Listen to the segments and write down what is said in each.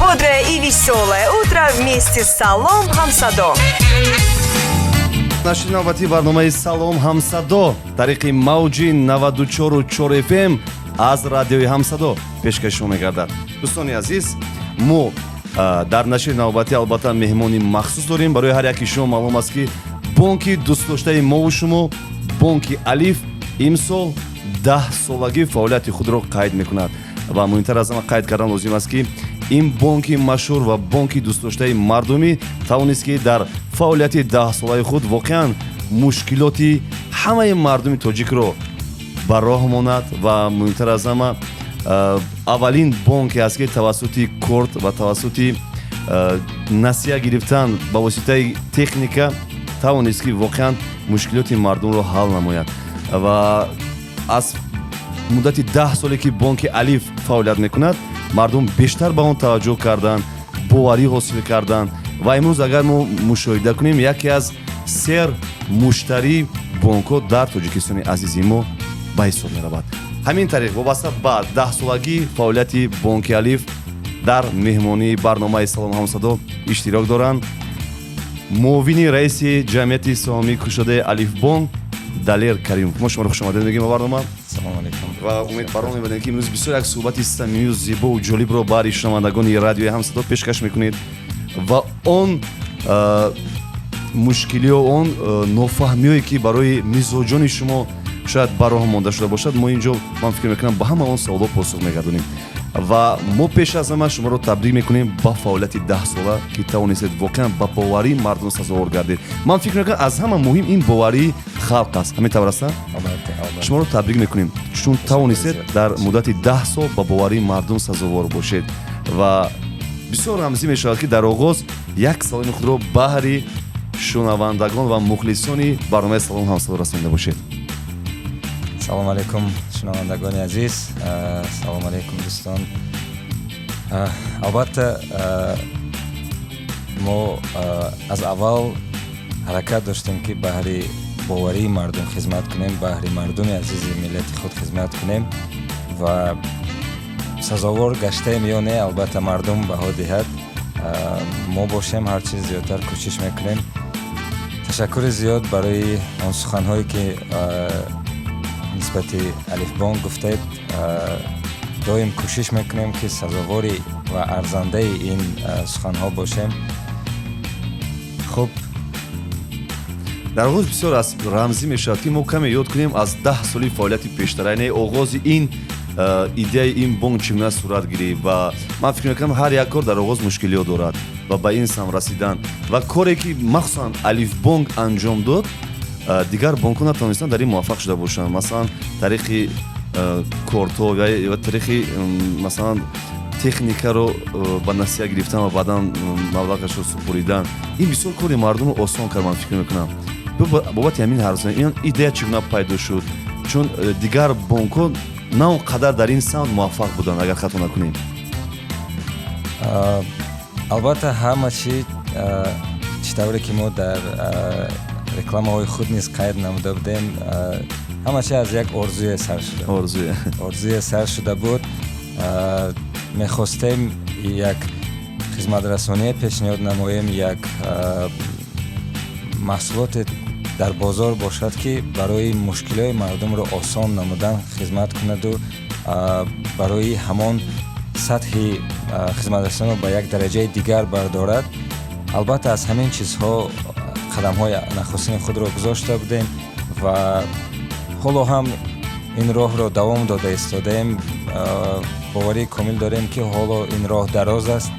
Бодрое и веселое утро вместе с Салом Хамсадо. Нашри навбатии барномаи «Салом Ҳамсадо» тариқи мавҷи 94,4 FM аз Радиои Ҳамсадо пешкаши шумо мегардад. Дӯстони азиз, мо дар нашри навбатӣ, албатта, меҳмони махсус дорем. Барои ҳар яки шумо маълум аст, ки бонки дӯстдоштаи мову шумо, бонки «Алиф», имсол 10-солагии фаъолияти худро қайд мекунад. Ва муҳимтар аз ҳама, қайд кардан лозим аст, ки ин бонки машҳур ва бонки дӯстдоштаи мардумӣ тавонист, ки дар фаъолияти 10-солаи худ воқеан мушкилоти ҳамаи мардуми тоҷикро ба роҳ монад. Ва муҳимтар аз ҳама, аввалин бонке аст, ки тавассути корт ва тавассути насия гирифтан ба воситаи техника тавонист, ки воқеан мушкилоти мардумро ҳал намояд. Ва аз муддати 10 соле, ки бонки «Алиф» фаъолият мекунад, мардум бештар ба он таваҷҷӯҳ карданд, боварӣ ҳосил карданд. Ва имрӯз, агар мо мушоҳида кунем, яке аз сер муштарии бонкҳо дар Тоҷикистони азизи мо ба ҳисоб меравад. Ҳамин тариқ, вобаста ба 10-солагии фаъолияти бонки «Алиф» дар меҳмонии барномаи «Салом Ҳамсадо» иштирок доранд муовини раиси ҷамъияти саҳомии кушодаи «Алифбонк» Далер Каримов. Мо шуморо хушомадед мегӯем ба барнома. Салому алейкум. Ва умед барон мебарем, ки имрӯз бисёр як суҳбати самимию зебову ҷолибро баҳри шунавандагони Радиои Ҳамсадо пешкаш мекунед ва он мушкилиҳо, он нофаҳмиҳое, ки барои мизоҷони шумо шояд ба роҳ монда шуда бошад, мо инҷо, ман фикр мекунам, ба ҳама он саволҳо посух мегардонем. Ва мо пеш аз ҳама шуморо табрик мекунем ба фаъолияти 10-сола, ки тавонистед воқеан ба боварии мардум сазовор гардед. Ман фикр мекунам, аз ҳама муҳим ин боварии халқ аст. Ҳамин тавр аст? Албатта, албатта. Шуморо табрик мекунем, чун тавонистед дар муддати 10 сол ба боварии мардум сазовор бошед. Ва бисёр рамзӣ мешавад, ки дар оғоз як саломи худро баҳри шунавандагон ва мухлисони барномаи «Салом Ҳамсадо» расонида бошед. Салому алейкум, шунавандагони азиз. Салому алейкум, дӯстон. Албатта, мо аз аввал ҳаракат доштем, ки баҳри боварии мардум хизмат кунем, баҳри мардуми азизи миллати худ хизмат кунем. Ва сазовор гаштаем ё не, албатта, мардум баҳо диҳад. Мо бошем, ҳар чиз зиёдтар кӯшиш мекунем. Ташаккури зиёд барои он суханҳое, ки нисбати «Алифбонк» гуфтед. Доим кӯшиш мекунем, ки сазовори ва арзандаи ин суханҳо бошем. Хуб. Дар оғоз бисёр аз рамзӣ мешавад, ки мо каме ёд кунем аз 10 соли фаъолияти пештара, яъне оғози ин идеяи ин бонк чӣ гуна сурат гирифт. Ва ман фикр мекунам, ҳар як кор дар оғоз мушкилиҳо дорад ва ба ин сам расидан ва коре, ки махсусан «Алифбонк» анҷом дод, дигар бонкҳо натавонистанд дар ин муваффақ шуда бошанд. Масалан, тариқи кортҳо ва тариқи, масалан, техникаро ба насия гирифтан ва баъдан маблағашро супоридан. Ин бисёр кори мардумро осон кард, ман фикр мекунам. Бобати ҳамин ҳарф, ин идея чӣ гуна пайдо шуд? Чун дигар бонкҳо на он қадар дар ин самт муваффақ буданд, агар хато накунем. Албатта, ҳама чи чӣ тавре ки мо дар рекламаҳои худ низ қайд намуда будем, ҳама чи аз як орзуе сар шуда. Орзуе. Орзуе сар шуда буд. Мехостем як хизматрасоние пешниҳод намоем, як маҳсулоте дар бозор бошад, ки барои мушкилиҳои мардумро осон намудан хизмат кунаду барои ҳамон сатҳи хизматрасониро ба як дараҷаи дигар бардорад. Албатта, аз ҳамин чизҳо қадамҳои нахустини худро гузошта будем ва ҳоло ҳам ин роҳро давом дода истодаем. Боварии комил дорем, ки ҳоло ин роҳ дароз аст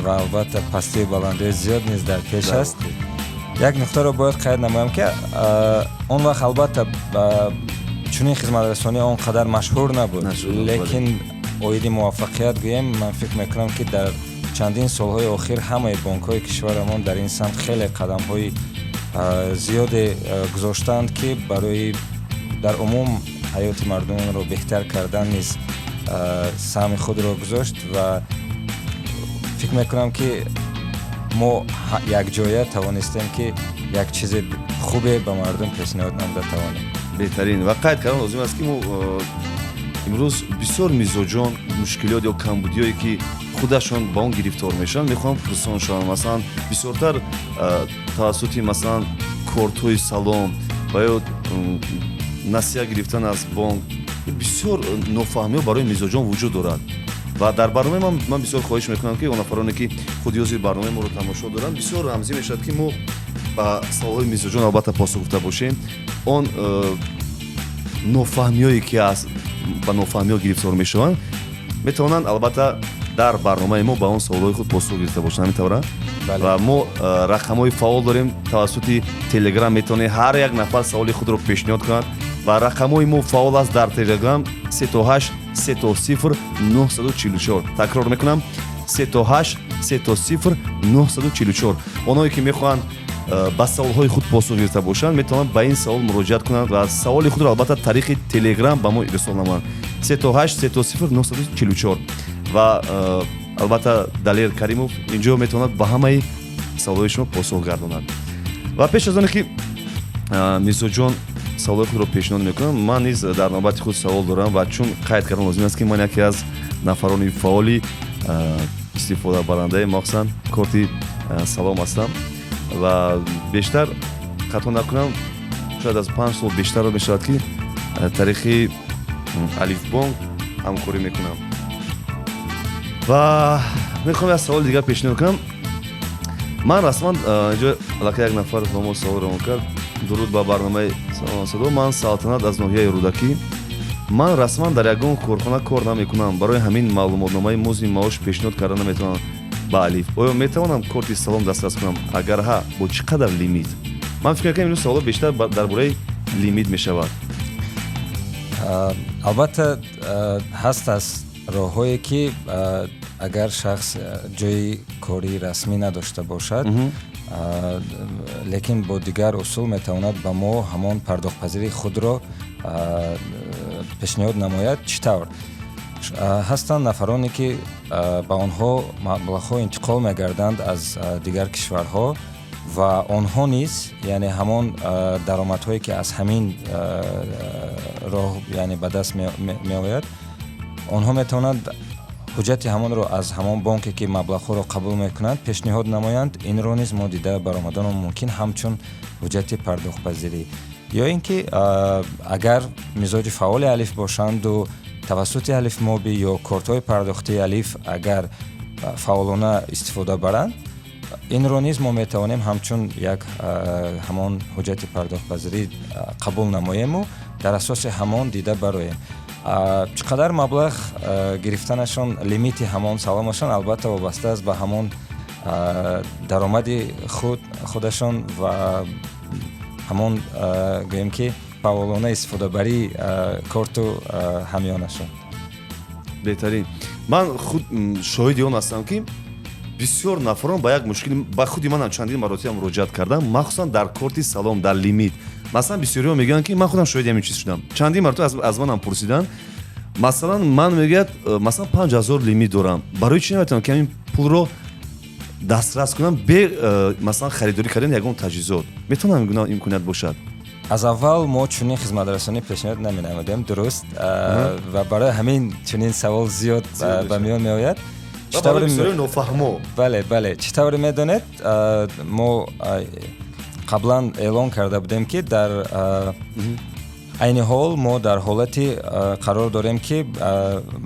ва, албатта, пастию баландиҳои зиёд низ дар пеш аст. Як нуқтаро бояд қайд намоям, ки он вақт, албатта, чунин хизматрасонӣ он қадар машҳур набуд, лекин оиди муваффақият гӯем, ман фикр мекунам, ки дар чандин солҳои охир ҳамаи бонкҳои кишварамон дар ин самт хеле қадамҳои зиёде гузоштаанд, ки барои дар умум ҳаёти мардумонро беҳтар кардан низ саҳми худро гузошт. Ва фикр мекунам, ки мо якҷоя тавонистем, ки як чизи хубе ба мардум пешниҳод намуда тавонем. Беҳтарин. Ва қайд кардан лозим аст, ки мо имрӯз бисёр мизоҷон мушкилиёт ё камбудиҳое, ки Худашон ба он гирифтор мешаванд, мехоҳанд пурсон шаванд. Масалан, бисёртар тавассути, масалан, кортҳои Салом ва ё насия гирифтан аз бонк бисёр нофаҳмиҳо барои мизоҷон вуҷуд дорад. Ва дар барномаи ман бисёр хоҳиш мекунам, ки он нафароне, ки худи ҳозир барномаи моро тамошо доранд, бисёр рамзӣ мешавад, ки мо ба саволҳои мизоҷон албатта посух гуфта бошем. Он нофаҳмиҳое ки аст, ба нофаҳмиҳо гирифтор мешаванд, метавонанд албатта дар барномаи мо ба он саволҳои худ посух гирифта бошанд. Ҳамин тавра? Ва мо рақамҳои фаъол дорем. Тавассути Телеграм метавонед ҳар як нафар саволи худро пешниҳод кунад ва рақамҳои мо фаъол аст дар Телеграм: 3 то 8, 000, 944. Такрор мекунам: 3 то 8, 000, 944. Онҳое, ки мехоҳанд ба саволҳои худ посух гирифта бошанд, метавонанд ба ин савол муроҷиат кунанд ва саволи худро албатта тариқи Телеграм ба мо ирсол намоянд: 3 то 8, 000, 944. Ва албатта Далер Каримов инҷо метавонад ба ҳамаи саволҳои шумо посух гардонад. Ва пеш аз оне ки мизоҷон саволҳои худро пешниҳод мекунам, ман низ дар навбати худ савол дорам. Ва чун қайд кардан лозим аст, ки ман яке аз нафарони фаъоли истифодабарандаи махсусан корти Салом ҳастам ва бештар, хато накунам, шояд аз 5 сол бештар мешавад, ки тариқи Алифбонк ҳамкорӣ мекунам. Ва мехоҳам як саволи дигар пешниҳод кунам. Ман расман инҷо аллакай як нафар ба мо савол равон кард: «Дуруд ба барномаи Салом, ман Салтанат аз ноҳияи Рӯдакӣ. Ман расман дар ягон корхона кор намекунам, барои ҳамин маълумотномаи музди маош пешниҳод карда наметавонам ба Алиф. Оё метавонам корти Салом дастрас кунам? Агар ҳа, бо чӣ қадар лимит?» Ман фикр мекунам, ин саволо бештар дар бораи лимит мешавад. Албатта, ҳаст аз роҳҳое, ки агар шахс ҷойи кории расмӣ надошта бошад, лекин бо дигар усул метавонад ба мо ҳамон пардохтпазирии худро пешниҳод намояд. Чӣ тавр? Ҳастанд нафароне, ки ба онҳо маблағҳо интиқол мегарданд аз дигар кишварҳо ва онҳо низ, яъне ҳамон даромадҳое, ки аз ҳамин роҳ, яъне ба даст меояд, онҳо метавонанд ҳуҷҷати ҳамонро аз ҳамон бонке, ки маблағҳоро қабул мекунанд, пешниҳод намоянд. Инро низ мо дида баромаданро мумкин ҳамчун ҳуҷҷати пардохтпазирӣ. Ё ин ки агар мизоҷи фаъоли Алиф бошанду тавассути Алиф Моби ё кортҳои пардохтии Алиф агар фаъолона истифода баранд, инро низ мо метавонем ҳамчун як ҳамон ҳуҷҷати пардохтпазирӣ қабул намоему дар асоси ҳамон дида бароем. Чӣ қадар маблағ гирифтанашон, лимити ҳамон саломашон албатта вобаста аст ба ҳамон даромади худ худашон ва ҳамон, гӯем ки, фаъолона истифодабарии корту ҳамёнашон. Беҳтарин. Ман худ шоҳиди он ҳастам, ки бисёр нафарон ба як мушкил, ба худи манам чандин маротиба муроҷиат кардам, махсусан дар корти Салом, дар лимит. Масалан, бисёриҳо мегӯянд, ки ман худам шоҳиди ҳамин чиз шудам, чандин маротиба аз манам пурсиданд. Масалан, ман мегӯяд, масалан, 5000 лимит дорам, барои чӣ наметавонам, ки ҳамин пулро дастрас кунам бе масалан, харидорӣ кардани ягон таҷҳизот? Метавонам, гуна имконият бошад? Аз аввал мо чунин хизматрасонӣ пешниҳод наменамудем, дуруст, ва барои ҳамин чунин савол зиёд ба миён меояд. Нофаҳмо. Бале, чӣ тавре медонед, мо қаблан эълон карда будем, ки дар айни ҳол мо дар ҳолати қарор дорем, ки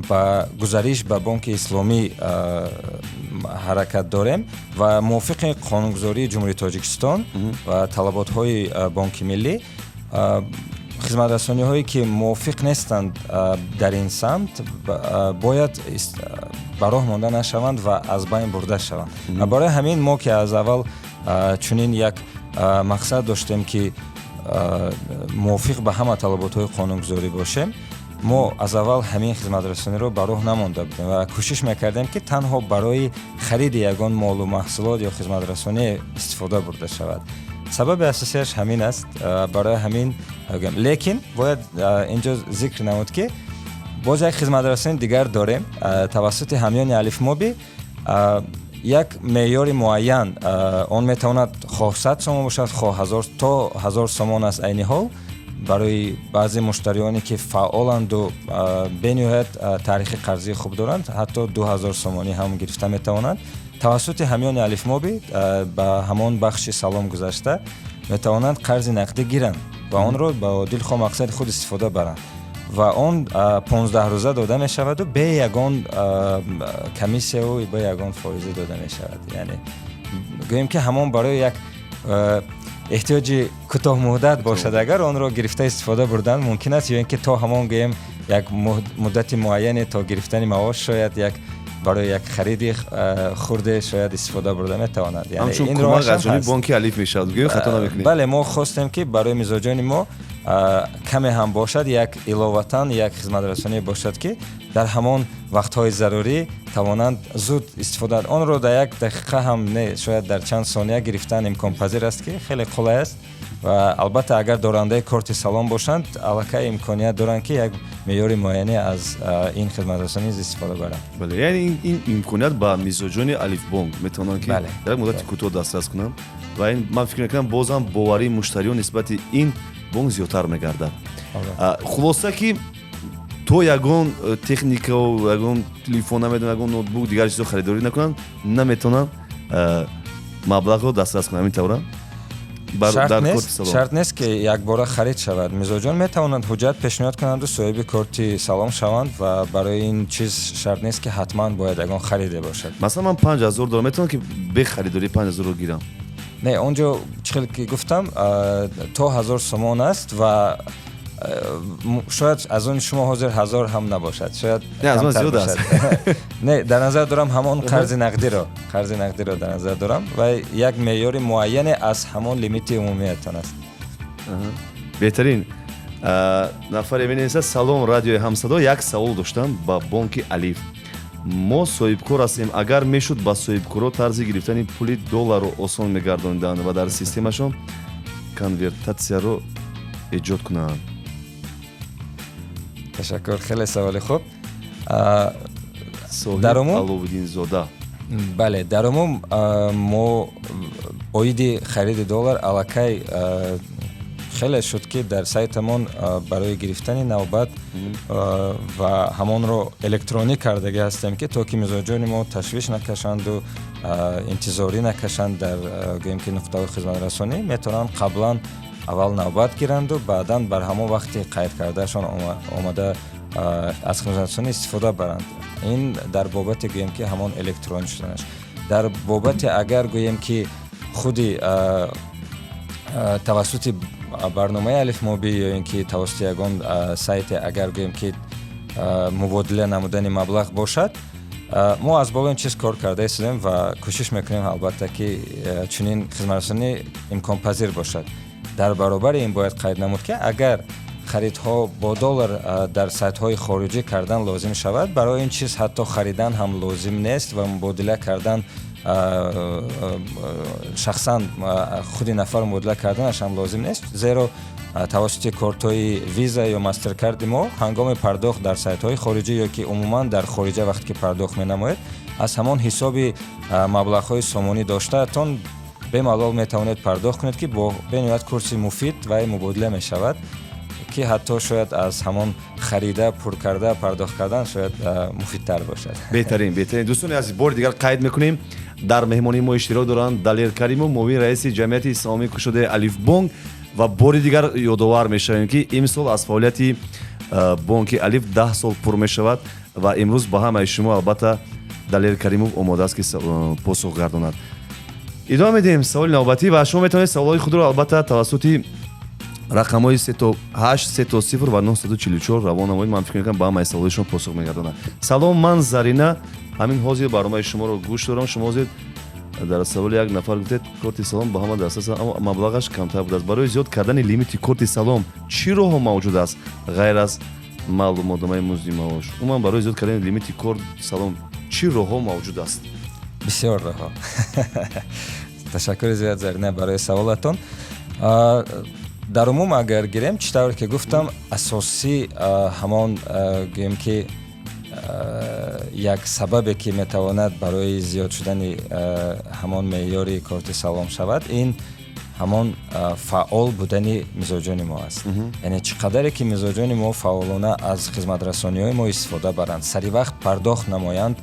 ба гузариш ба Бонки Исломӣ ҳаракат дорем ва мувофиқи қонунгузории Ҷумҳурии Тоҷикистон ва талаботҳои Бонки Миллӣ хизматрасониҳое, ки мувофиқ нестанд дар ин самт, бояд ба роҳ монда нашаванд ва аз байн бурда шаванд. Ва барои ҳамин мо, ки аз аввал чунин як мақсад доштем, ки мувофиқ ба ҳама талаботҳои қонунгузорӣ бошем, мо аз аввал ҳамин хизматрасониро ба роҳ намонда будем ва кӯшиш мекардем, ки танҳо барои хариди ягон молу маҳсулот ё хизматрасонӣ истифода бурда шавад. Сабаби асосияш ҳамин аст. Барои ҳамин, лекин бояд инҷо зикр намуд, ки боз як хизматрасони дигар дорем тавассути ҳамёни Алифмоби. Як меъёри муайян, он метавонад хоҳ 100 сомон бошад, хоҳ 1000, то 1000 сомон аст айни ҳол. Барои баъзе муштариёне, ки фаъоланду бениҳоят таърихи қарзии хуб доранд, ҳатто 2000 сомонӣ ҳам гирифта метавонанд. Тавассути ҳамёни Алифмоби ба ҳамон бахши Салом гузашта метавонанд қарзи нақдӣ гиранд ва онро ба дилхоҳ мақсади худ истифода баранд ва он 15 рӯза дода мешаваду бе ягон комиссияву бе ягон фоиза дода мешавад. Яъне гӯем, ки ҳамон барои як эҳтиёҷи кӯтоҳмуҳдат бошад, агар онро гирифта истифода бурдан мумкин аст, ё ин ки то ҳамон, гӯем, як муддати муайяне, то гирифтани маош, шояд як барои як хариди хурде шояд истифода бурда метавонад. Ҳамчун кӯмак аз ҷониби бонки Алиф мешавад, гӯё, хато намекунем? Бале, мо хостем, ки барои мизоҷони мо каме ҳам бошад, як иловатан як хизматрасонӣ бошад, ки дар ҳамон вақтҳои зарурӣ тавонанд зуд истифода. Онро дар як дақиқа ҳам не, шояд дар чанд сония гирифтан имконпазир аст, ки хеле қулай аст. Ва албатта, агар дорандаи корти Салом бошанд, аллакай имконият доранд, ки як меъёри муайяне аз ин хизматрасонӣ низ истифода баранд. Бале, яъне ин имконият ба мизоҷони Алифбонк метавонанд, ки дар як муддати кӯтоҳ дастрас кунанд ва ин, ман фикр мекунам, бозам боварии муштариён нисбати ин бонк зиёдтар мегардад. Хулоса, ки то ягон техникау, ягон телефон, намедонам, ягон ноутбук, дигар чизо харидорӣ накунанд, наметавонанд маблағро дастрас кунанд. Ҳамин тавра? Шарт нест, ки якбора харид шавад. Мизоҷон метавонанд ҳуҷҷат пешниҳод кунанду соҳиби корти Салом шаванд ва барои ин чиз шарт нест, ки ҳатман бояд ягон хариде бошад. Масалан, ман 5000 дорам, метавонам, ки бе харидорӣ 5000-ро гирам? Не, он ҷо чӣ хел ки гуфтам, то 1000 сомон аст ва шояд аз он шумо ҳозир 1000 ҳам набошад, шояд. Аз ман зиёд аст. Не, дар назар дорам ҳамон қарзи нақдиро дар назар дорам ва як меъёри муайяне аз ҳамон лимити умумиятон аст. Беҳтарин. Нафаре менависад: «Салом, радиои Ҳамсадо! Як савол доштам ба бонки Алиф. Мо соҳибкор ҳастем. Агар мешуд, ба соҳибкорҳо тарзи гирифтани пули долларро осон мегардониданд ва дар системашон конвертатсияро эҷод кунанд». Ташаккур, хеле саволи хуб. Дар умум, Аловуддинзода. Бале, дар умум мо оиди хариди доллар аллакай хеле шуд, ки дар сайтамон барои гирифтани навбат ва ҳамонро электронӣ кардагӣ ҳастем, ки то ки мизоҷони мо ташвиш накашанду интизорӣ накашанд дар, гӯем ки, нуқтаҳои хизматрасонӣ. Метавонанд қаблан аввал навбат гиранду баъдан бар ҳамон вақти қайд кардаашон омада аз хизматрасонӣ истифода баранд. Ин дар бобати, гӯем ки, ҳамон электронӣ шуданаш. Дар бобати, агар гӯем ки, худи тавассути барномаи Алифмобӣ ё ин ки тавассути ягон сайте, агар гӯем ки, мубодила намудани маблағ бошад, мо аз боло ин чиз кор карда истодем ва кӯшиш мекунем, албатта, ки чунин хизматрасонӣ имконпазир бошад. Дар баробари ин бояд қайд намуд, ки агар харидҳо бо доллар дар сайтҳои хориҷӣ кардан лозим шавад, барои ин чиз ҳатто харидан ҳам лозим нест ва мубодила кардан, шахсан худи нафар мубодила карданаш ҳам лозим нест, зеро тавассути кортҳои Виза ё Мастеркарди мо ҳангоми пардохт дар сайтҳои хориҷӣ ё ки умуман дар хориҷа вақте ки пардохт менамоед, аз ҳамон ҳисоби маблағҳои сомонӣ доштаатон бемалол метавонед пардохт кунед, ки бо бениҳоят курси муфид ва мубодила мешавад, ки ҳатто шояд аз ҳамон харида, пур карда, пардохт кардан шояд муфидтар бошад. Беҳтарин, беҳтарин. Дӯстони азиз, бори дигар қайд мекунем, дар меҳмонии мо иштирок доранд Далер Каримов, муовини раиси ҷамъияти саҳомии кушодаи Алифбонк. Ва бори дигар ёдовар мешавем, ки имсол аз фаъолияти бонки Алиф 10 сол пур мешавад ва имрӯз ба ҳамаи шумо, албатта, Далер Каримов омода аст, ки посух гардонад. Идома медиҳем саволи навбатӣ ва шумо метавонед саволҳои худро, албатта, тавассути рақамҳои 888 000 ва 944 равон намоед. Ман фикр мекунам, ба ҳамаи саволҳои шумо посух мегардонад. «Салом, ман Зарина, ҳамин ҳозир барномаи шуморо гӯш дорам. Шумо ҳозир дар саволи як нафар гуфтед, корти Салом ба ҳама дастрас, аммо маблағаш камтар будааст. Барои зиёд кардани лимити корти Салом чӣ роҳҳо мавҷуд аст, ғайр аз маълумотномаи музди маош? Умуман, барои зиёд кардани лимити корт Салом чӣ роҳҳо мавҷуд аст?» Бисёр роҳҳо. Ташаккури зиёд, Зарина, барои саволатон. Дар умум агар гирем, чӣ тавре ки гуфтам, асосӣ ҳамон, гӯем ки, як сабабе, ки метавонад барои зиёд шудани ҳамон меъёри корти Салом шавад, ин Ҳамон фаъол будани мизоҷони мо аст. Яъне чӣ қадаре ки мизоҷони мо фаъолона аз хизматрасониҳои мо истифода баранд, сари вақт пардохт намоянд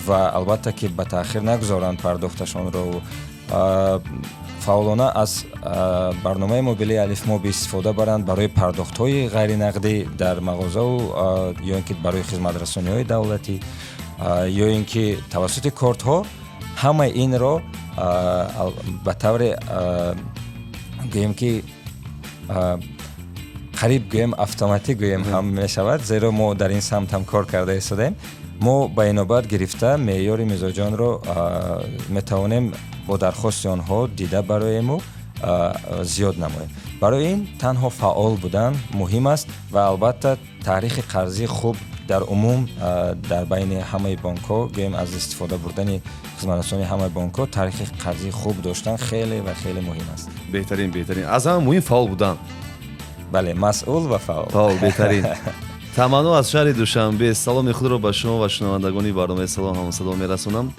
ва албатта ки ба таъхир нагузоранд пардохташонро, фаъолона аз барномаи мобилии Алифмоби истифода баранд барои пардохтҳои ғайринақдӣ дар мағозаву ё ин ки барои хизматрасониҳои давлатӣ, ё ин ки тавассути кортҳо, ҳамаи инро ба тавре гӯем ки қариб гӯем автоматӣ гӯем ҳам мешавад, зеро мо дар ин самт ҳам кор карда истодаем. Мо ба инобат гирифта меъёри мизоҷонро метавонем бо дархости онҳо дида бароему зиёд намоем. Барои ин танҳо фаъол будан муҳим аст ва албатта таърихи қарзии хуб дар умум дар байни ҳамаи бонкҳо, гӯем аз истифода бурдани хизматрасонии ҳамаи бонкҳо, таърихи қарзии хуб доштан хеле ва хеле муҳим аст. Беҳтарин, беҳтарин. Аз ҳама муҳим фаъол будан. Бале, масъул ва фаъол. Фаъол, беҳтарин. Таманно аз шаҳри Душанбе: саломи худро ба шумо ва шунавандагони барномаи «Салом ҳамсадо» мерасонам.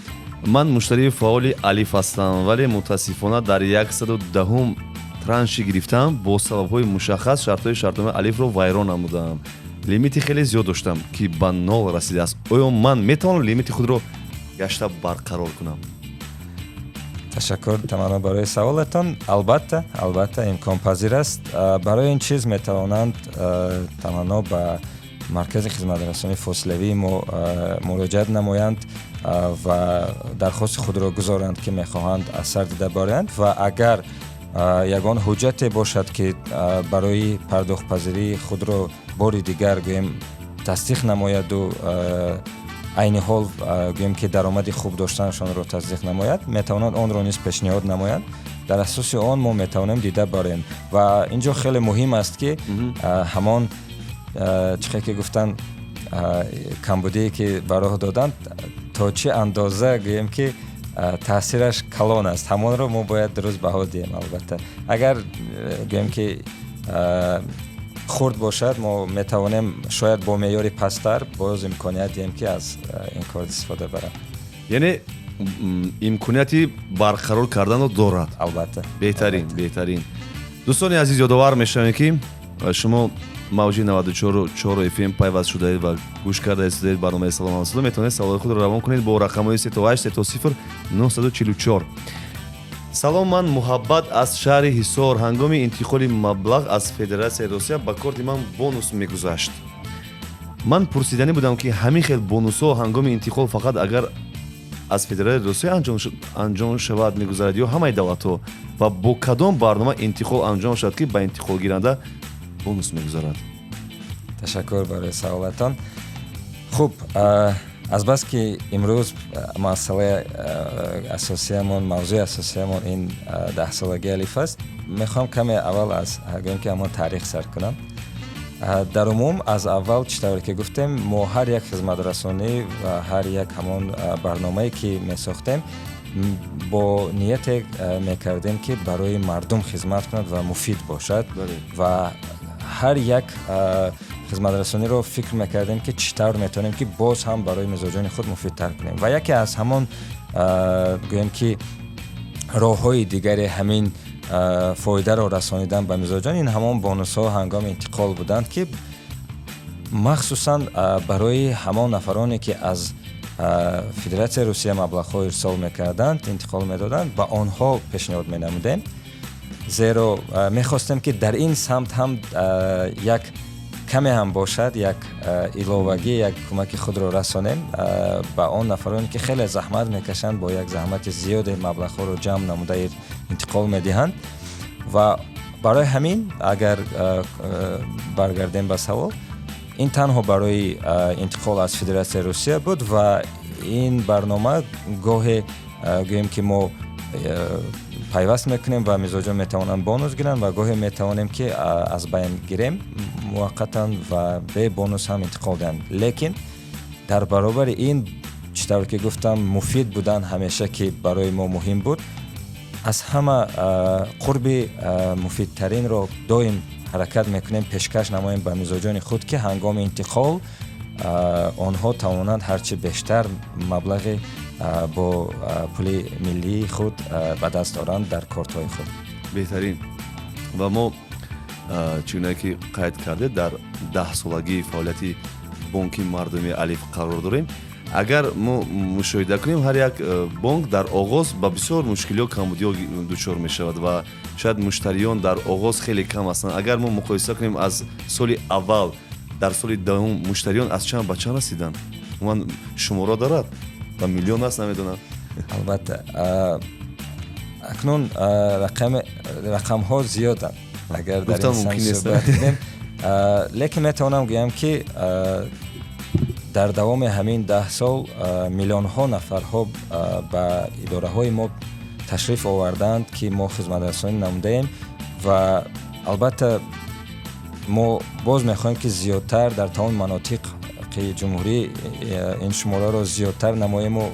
Ман муштарии фаъоли Алиф ҳастам, вале мутаассифона дар 110-ум транши гирифтам бо сабабҳои мушаххас шартҳои шартномаи Алифро вайрон намудаам. Лимити хеле зиёд доштам, ки ба нол расидааст. Оё ман метавонам лимити худро гашта барқарор кунам? Ташаккур, Таманно, барои саволатон. Албатта, албатта, имконпазир аст. Барои ин чиз метавонанд Таманно ба маркази хизматрасонии фосилавии мо муроҷиат намоянд ва дархости худро гузоранд, ки мехоҳанд аз сар дида бароянд, ва агар ягон ҳуҷҷате бошад, ки барои пардохтпазирии худро бори дигар гӯем тасдиқ намояду айни ҳол гӯем ки даромади хуб доштанашонро тасдиқ намояд, метавонанд онро низ пешниҳод намоянд. Дар асоси он мо метавонем дида бароем. Ва ин ҷо хеле муҳим аст, ки ҳамон чӣ ки гуфтанд, камбудие ки ба роҳ доданд, то чӣ андоза гӯем ки таъсираш калон аст, ҳамонро мо бояд дуруст баҳо диҳем. Албатта, агар гӯем ки хурд бошад, мо метавонем шояд бо меъёри пасттар боз имконият диҳем, ки аз ин кор истифода баранд. Яъне имконияти барқарор карданро дорад? Албатта. Беҳтарин, беҳтарин. Дӯстони азиз, ёдовар мешавем, ки шумо мавҷи 94,4 FM пайваст шудаед ва гӯш карда истодаед барномаи «Салом ҳамсадо». Метавонед саволҳои худро равон кунед бо рақамҳои 3 8 3 0 944. Салом, ман Муҳаббат аз шаҳри Ҳисор. Ҳангоми интиқоли маблағ аз Федератсияи Русия ба корти ман бонус мегузашт. Ман пурсиданӣ будам, ки ҳамин хел бонусҳо ҳангоми интиқол фақат агар аз Федератсияи Русия анҷом шавад мегузарад ё ҳамаи давлатҳо, ва бо кадом барнома интиқол анҷом шавад, ки ба интиқолгиранда бонус мегузарад? Ташаккур барои саволатон. Хуб, азбаски имрӯз масъалаи асосиямон, мавзӯи асосиямон ин 10-солагии Алиф аст, мехоҳам каме аввал аз гӯем ки ҳамон таърих сар кунам. Дар умум аз аввал, чӣ тавре ки гуфтем, мо ҳар як хизматрасонӣ ва ҳар як ҳамон барномае ки месохтем, бо нияте мекардем, ки барои мардум хизмат кунад ва муфид бошад, ва ҳар як хизматрасониро фикр мекардем, ки чӣ тавр метавонем, ки боз ҳам барои мизоҷони худ муфидтар кунем. Ва яке аз ҳамон гӯем ки роҳҳои дигари ҳамин фоидаро расонидан ба мизоҷон ин ҳамон бонусҳо ҳангоми интиқол буданд, ки махсусан барои ҳамон нафароне, ки аз Федератсияи Русия маблағҳо ирсол мекарданд, интиқол медоданд, ба онҳо пешниҳод менамудем, зеро мехостем, ки дар ин самт ҳам як каме ҳам бошад, як иловагӣ, як кӯмаки худро расонем ба он нафароне, ки хеле заҳмат мекашанд, бо як заҳмати зиёде маблағҳоро ҷамъ намуда интиқол медиҳанд. Ва барои ҳамин, агар баргардем ба савол, ин танҳо барои интиқол аз Федератсияи Русия буд ва ин барнома гоҳе гӯем ки мо пайваст мекунем ва мизоҷон метавонанд бонус гиранд, ва гоҳе метавонем, ки аз байн гирем муваққатан ва бе бонус ҳам интиқол диҳанд. Лекин дар баробари ин, чӣ тавре ки гуфтам, муфид будан ҳамеша ки барои мо муҳим буд, аз ҳама қурби муфидтаринро доим ҳаракат мекунем пешкаш намоем ба мизоҷони худ, ки ҳангоми интиқол онҳо тавонанд ҳарчи бештар маблағи бо пули миллии худ ба даст оранд дар кортҳои худ. Беҳтарин. Ва мо, чӣ гуна ки қайд кардед, дар 10-солагии фаъолияти Бонки мардумии Алиф қарор дорем. Агар мо мушоҳида кунем, ҳар як бонк дар оғоз ба бисёр мушкилиҳо, камбудиҳо дучор мешавад ва шояд муштариён дар оғоз хеле кам ҳастанд. Агар мо муқоиса кунем аз соли аввал, дар соли даҳум муштариён аз чанд ба чанд расиданд? Умуман, шуморо дорад ба миллион аст, намедонам. Албатта, акнун рақамҳо зиёданд, агар дар Гуфтан ин мумкин самт нест. суҳбат кунем. Лекин метавонам гӯям, ки дар давоми ҳамин 10 сол миллионҳо нафарҳо ба идораҳои мо ташриф овардаанд, ки мо хизматрасонӣ намудаем. Ва албатта, мо боз мехоҳем, ки зиёдтар дар тамоми манотиқи ҷумҳурӣ ин шумораро зиёдтар намоему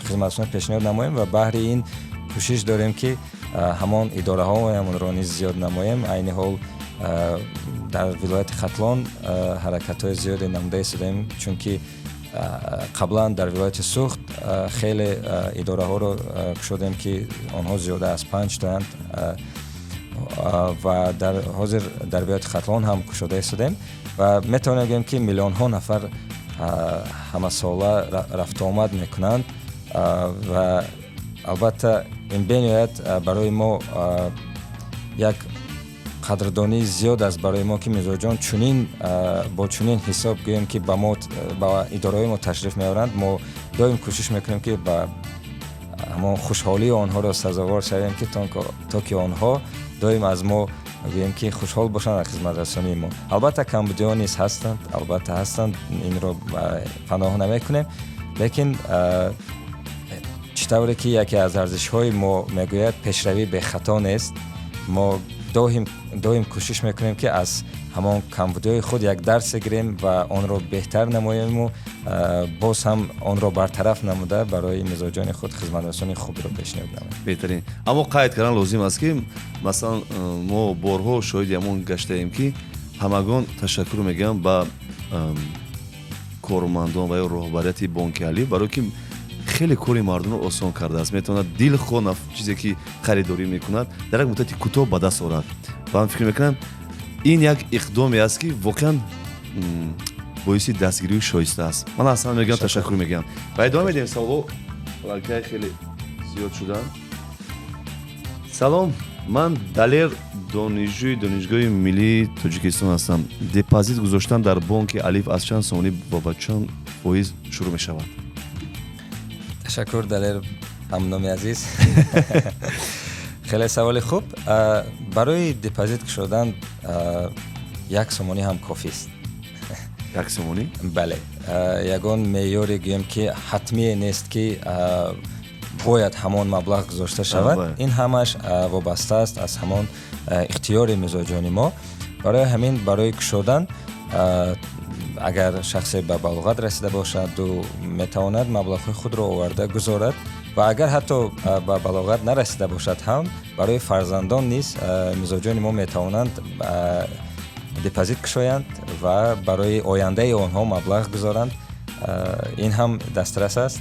хизматрасонӣ пешниҳод намоем ва баҳри ин кӯшиш дорем, ки ҳамон идораҳоямонро низ зиёд намоем. Айни ҳол дар вилояти Хатлон ҳаракатҳои зиёде намуда истодаем, чунки қаблан дар вилояти Суғд хеле идораҳоро кушодем, ки онҳо зиёда аз панҷ тоянд, ва дар ҳозир дар вилояти Хатлон ҳам кушода истодаем. Ва метавонем гӯем, ки миллионҳо нафар ҳамасола рафтуомад мекунанд. Ва албатта, ин бениҳоят барои мо як қадрдонии зиёд аст барои мо, ки мизоҷон чунин бо чунин ҳисоб, гӯем, ки ба мо, ба идораҳои мо ташриф меоранд. Мо доим кӯшиш мекунем, ки ба ҳамон хушҳолии онҳоро сазовор шавем, ки то ки онҳо доим аз мо, гӯем, ки хушҳол бошанд аз хизматрасонии мо. Албатта, камбудиҳо низ ҳастанд, албатта, ҳастанд, инро паноҳ намекунем, лекин чӣ тавре ки яке аз арзишҳои мо мегӯяд, пешравӣ бехато нест. Мо доим кӯшиш мекунем, ки аз ҳамон камбудиҳои худ як дарсе гирем ва онро беҳтар намоему боз ҳам онро бартараф намуда, барои мизоҷони худ хизматрасонии хубро пешниҳод намоем. Беҳтарин. Аммо қайд кардан лозим аст, ки масалан, мо борҳо шоҳиди ҳамон гаштаем, ки ҳамагон ташаккур мегӯям ба кормандон ва ё роҳбарияти Бонки Алиф, барое ки хеле кори мардумро осон кардааст. Метавонад дилхоҳ чизе ки харидорӣ мекунад, дар як муддати кӯтоҳ ба даст орад. Ва ман фикр мекунам, ин як иқдоме аст, ки воқеан боиси дастгирию шоиста аст. Ман аслан мегӯям, ташаккур мегӯям ва идома медиҳем. Саволҳо аллакай хеле зиёд шуданд. Салом, ман Далер, донишҷӯи Донишгоҳи миллии Тоҷикистон ҳастам. Депозит гузоштан дар Бонки Алиф аз чанд сомонӣ ва ба чанд фоиз шурӯъ мешавад? Ташаккур, Далер ҳамноми азиз, хеле саволи хуб. Барои депозит кушодан 1 сомонӣ ҳам кофист. 1 сомонӣ? Бале, ягон меъёре, гӯем, ки ҳатмие нест, ки бояд ҳамон маблағ гузошта шавад. Ин ҳамаш вобаста аст аз ҳамон ихтиёри мизоҷони мо. Барои ҳамин, барои кушодан, агар шахсе ба балоғат расида бошаду, метавонад маблағҳои худро оварда гузорад. Ва агар ҳатто ба балоғат нарасида бошад ҳам, барои фарзандон низ мизоҷони мо метавонанд депозит кушоянд ва барои ояндаи онҳо маблағ гузоранд. Ин ҳам дастрас аст.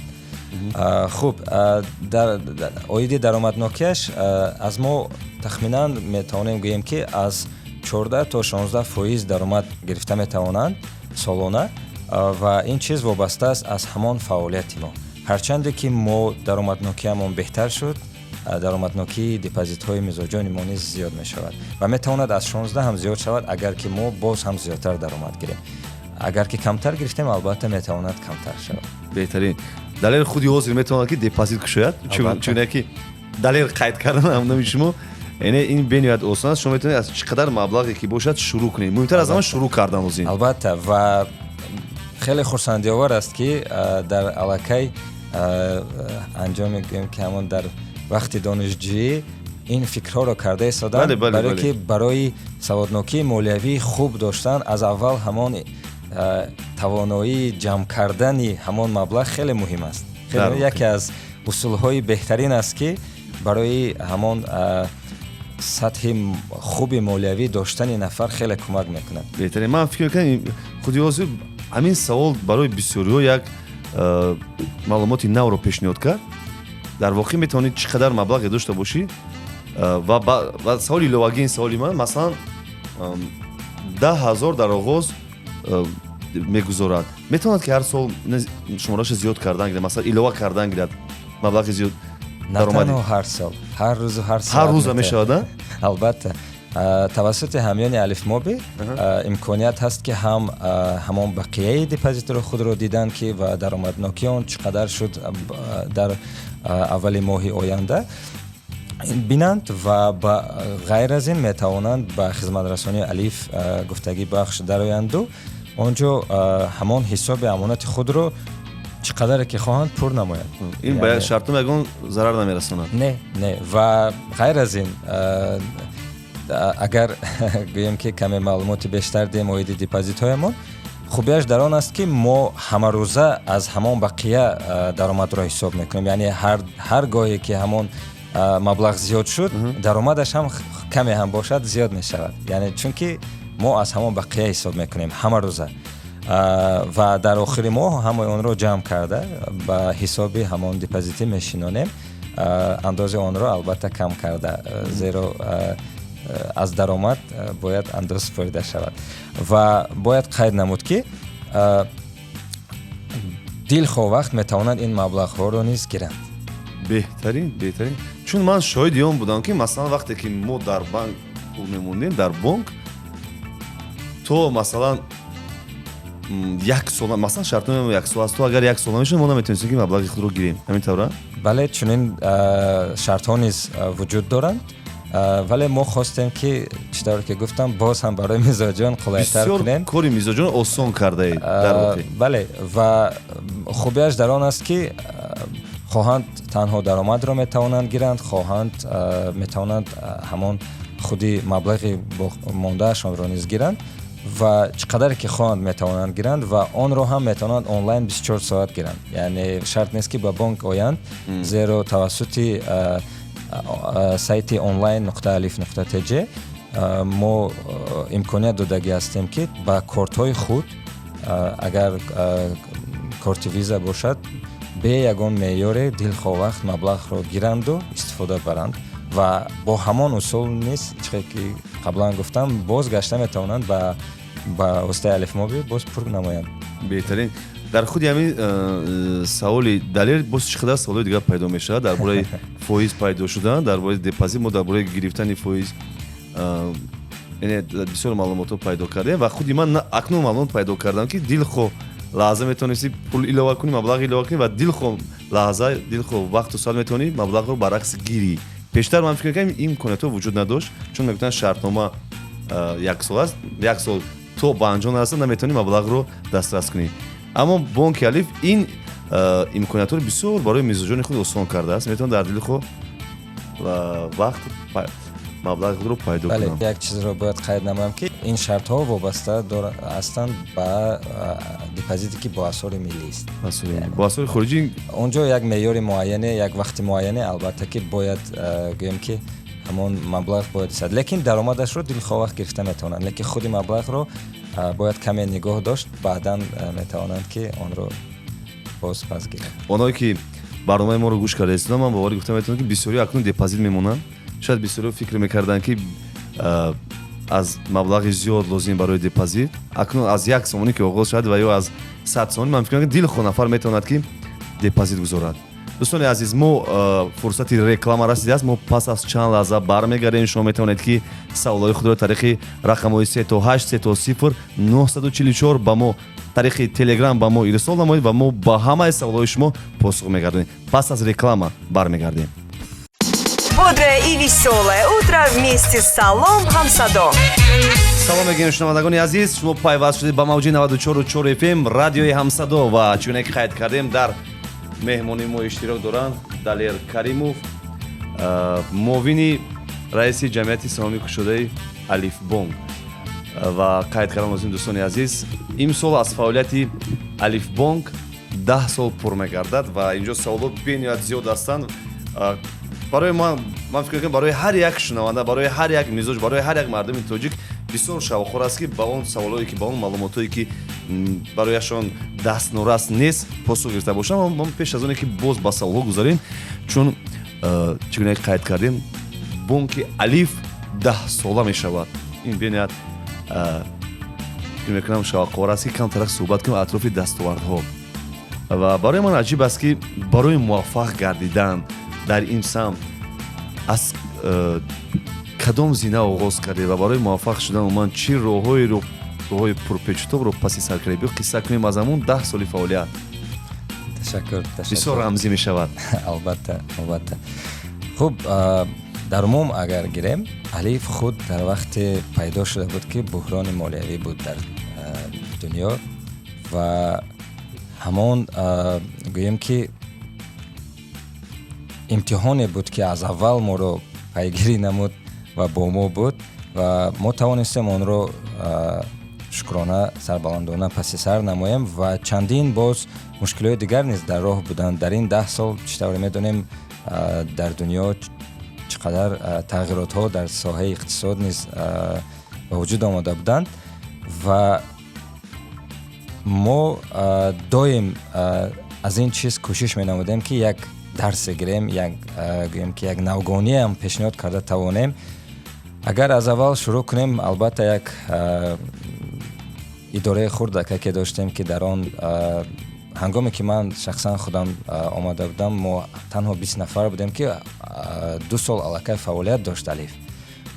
Хуб, оиди даромаднокиаш аз мо тахминан метавонем гӯем, ки аз 14 то 16% даромад гирифта метавонанд солона. Ва ин чиз вобаста аст аз ҳамон фаъолияти мо. Ҳарчанде ки мо даромаднокиамон беҳтар шуд, даромаднокии депозитҳои мизоҷони мо низ зиёд мешавад ва метавонад аз 16 ҳам зиёд шавад, агар ки мо боз ҳам зиёдтар даромад гирем. Агар ки камтар гирифтем, албатта, метавонад камтар шавад. Беҳтарин. Далер худи ҳозир метавонад, ки депозит кушояд, чуне ки Далер қайд кардан ҳамноми шумо. Яъне ин бениҳоят осон аст. Шумо метавонед аз чӣ қадар маблағе ки бошад шурӯъ кунед. Муҳимтар аз ҳама, шурӯъ кардан лозим. Албатта, ва хеле хурсандиовар аст, ки дар аллакай анҷом, мегӯем, ки ҳамон дар вақти донишҷӯӣ ин фикрҳоро карда истоданд, барое ки барои саводнокии молиявии хуб доштан аз аввал ҳамон тавоноии ҷамъ кардани ҳамон маблағ хеле муҳим аст. Хеле яке аз усулҳои беҳтарин аст, ки барои ҳамон сатҳи хуби молиявӣ доштани нафар хеле кӯмак мекунад. Беҳтарин. Ман фикр мекунам, худи ҳозир ҳамин савол барои бисёриҳо як маълумоти навро пешниҳод кард. Дар воқеъ, метавонед чӣ қадар маблағе дошта бошӣ. Ва саволи иловагӣ, ин саволи ман, масалан, 10 000 дар оғоз мегузорад, метавонад, ки ҳар сол шумораша зиёд кардан гирад, масалан, илова кардан гирад маблағи зиёд? На танҳо ҳар сол, ҳар рӯзу ҳар Ҳар рӯза мешавад? Албатта, тавассути ҳамёни Алифмоби имконият ҳаст, ки ҳам ҳамон бақияи депозитро худро дидан, ки ва даромаднокии он чӣ қадар шуд дар аввали моҳи оянда бинанд, ва ба ғайр аз ин метавонанд ба хизматрасонии Алиф гуфтагӣ бахш дароянду он ҷо ҳамон ҳисоби амонати худро чӣ қадаре ки хоҳанд пур намоянд. Ин ба шартнома ягон зарар намерасонад? Не, ва ғайр аз ин, агар гӯем, ки каме маълумоти бештар диҳем оиди депозитҳоямон, хубиаш дар он аст, ки мо ҳамарӯза аз ҳамон бақия даромадро ҳисоб мекунем, яъне ҳар гоҳе ки ҳамон маблағ зиёд шуд, даромадаш ҳам каме ҳам бошад, зиёд мешавад, яъне чунки мо аз ҳамон бақия ҳисоб мекунем ҳамарӯза ва дар охири моҳ ҳамаи онро ҷамъ карда, ба ҳисоби ҳамон депозитӣ мешинонем, андози онро албатта кам карда, зеро аз даромад бояд андоз супорида шавад. Ва бояд қайд намуд, ки дилхоҳ вақт метавонанд ин маблағҳоро низ гиранд. Беҳтарин, беҳтарин, чун ман шоҳиди он будам, ки масалан, вақте ки мо дар банк пул мемондем, дар бонк, то масалан як сол, масалан, шартнома як сол аст, то агар як сол намешуд, мо наметавонистем, ки маблағи худро гирем. Ҳамин тавра? Бале, чунин шартҳо низ вуҷуд доранд, вале мо хостем, ки чӣ тавре ки гуфтам, боз ҳам барои мизоҷон қулайтар кунем. Кори мизоҷон осон кардаед дар воқеъ. Бале, ва хубиаш дар он аст, ки хоҳанд, танҳо даромадро метавонанд гиранд, хоҳанд, метавонанд ҳамон худи маблағи мондаашонро низ гиранд ва чӣ қадаре ки хоҳанд, метавонанд гиранд ва онро ҳам метавонанд онлайн 24 соат гиранд, яъне шарт нест, ки ба бонк оянд, зеро тавассути сайти онлайн.alif.tj мо имконият додагӣ ҳастем, ки ба кортҳои худ, агар корти Виза бошад, бе ягон меъёре дилхоҳ вақт маблағро гиранду истифода баранд ва бо ҳамон усул низ, чӣ ки қаблан гуфтам, боз гашта метавонанд ба воситаи Алифмоби боз пур намоянд. Беҳтарин. Дар худи ҳамин саволи Далер боз чӣ қадар саволҳои дигар пайдо мешавад, дар бораи фоиз пайдо шудан, дар бораи депозит, мо дар бораи гирифтани фоиз, яъне бисёр маълумотҳо пайдо кардем ва худи ман акнун маълумот пайдо кардам, ки дилхоҳ лаҳза метавонисти пул илова кунӣ, маблағ илова кунӣ ва дилхоҳ лаҳза, дилхоҳ вақту соат метавонӣ маблағро баръакс гирӣ. Пештар ман фикр мекардам, ин имкониятҳо вуҷуд надошт, чун мегуфтанд, шартнома як сол аст, як сол то ба анҷом нарасад, наметавонӣ маблағро дастрас кунӣ. Аммо бонки Алиф ин имкониятҳоро бисёр барои мизоҷони худ осон кардааст, метавон дар дилхоҳ вақт маблағи худро пайдо кунам. Як чизро бояд қайд намоям, ки ин шартҳо вобаста ҳастанд ба депозите, ки бо асъори миллист. Бо асъори хориҷӣ? Он ҷо як меъёри муайяне, як вақти муайяне, албатта, ки бояд гӯем, ки ҳамон маблағ бояд истад, лекин даромадашро дилхоҳ вақт гирифта метавонанд, лекин худи маблағро бояд каме нигоҳ дошт, баъдан метавонанд, ки онро боз пас гиранд. Онҳое ки барномаи моро гӯш карда истоданд, ман боварӣ гуфта метавонам, ки бисёриҳо акнун депозит мемонанд. Шояд бисёриҳо фикр мекарданд, ки аз маблағи зиёд лозим барои депозит. Акнун аз 1 сомонӣ ки оғоз шавад ва ё аз 100 сомонӣ, ман фикр мекунам, дилхоҳ нафар метавонад, ки депозит гузорад. Дӯстони азиз, мо фурсати реклама расидааст, мо пас аз чанд лаҳза бармегардем. Шумо метавонед, ки саволҳои худро тариқи рақамҳои 3 то 8 000 944 ба мо тариқи Телеграм ба мо ирсол намоед ва мо ба ҳамаи саволҳои шумо посух мегардонем. Пас аз реклама бармегардем. Бодрое и веселое утро вместе с Салом Хамсадо. Салом мегӯем, шунавандагони азиз. Шумо пайваст шудед ба мавҷи 94,4 FM радиои Ҳамсадо ва чуне ки қайд кардем, дар меҳмони мо иштирок доранд Далер Каримов, муовини раиси ҷамъияти саҳомии кушодаи Алифбонк. Ва қайд кардам лозим, дӯстони азиз, имсол аз фаъолияти Алифбонк 10 сол пур мегардад ва инҷо саволот бениҳоят зиёд ҳастанд. Барои ман фикр мекунам, барои ҳар як шунаванда, барои ҳар як мизоҷ, барои ҳар як мардуми тоҷик бисёр шавқхор аст, ки ба он саволое ки, ба он маълумотҳое ки барояшон дастнорас нест, посух гирифта бошам. Ман пеш аз оне ки боз ба саволҳо гузарем, чун чӣ гуна қайд кардем, Бонки Алиф 10 сола мешавад. Ин бениҳоят, фикр мекунам, шавқовар аст, ки камтарак суҳбат кунем атрофи дастовардҳо. Ва барои ман аҷиб аст, ки барои муваффақ гардидан дар ин самт аз кадом зина оғоз кардед ва барои муваффақ шудан умуман чӣ роҳҳоеро, роҳҳои пурпечутобро паси сар кардед? Биё, қисса кунем аз ҳамун 10 соли фаъолият. Ташаккур. Бисёр рамзӣ мешавад. Албатта, албатта. Хуб, дар умум агар гирем, Алиф худ дар вақте пайдо шуда буд, ки буҳрони молиявӣ буд дар дунё ва ҳамон, гӯем ки, имтиҳоне буд, ки аз аввал моро пайгирӣ намуд ва бо мо буд ва мо тавонистем онро, шукрона, сарбаландона паси сар намоем. Ва чандин боз мушкилиҳои дигар низ дар роҳ буданд. Дар ин 10 сол, чӣ тавре медонем, дар дунё чӣ қадар тағйиротҳо дар соҳаи иқтисод низ ба вуҷуд омода буданд ва мо доим аз ин чиз кӯшиш менамудем, ки як дарсе гирем, як, гӯем ки, як навгониам пешниҳод карда тавонем. Агар аз аввал шурӯъ кунем, албатта, як идораи хурдакаке доштем, ки дар он, ҳангоме ки ман шахсан худам омада будам, мо танҳо 20 нафар будем, ки 2 сол аллакай фаъолият дошт Алиф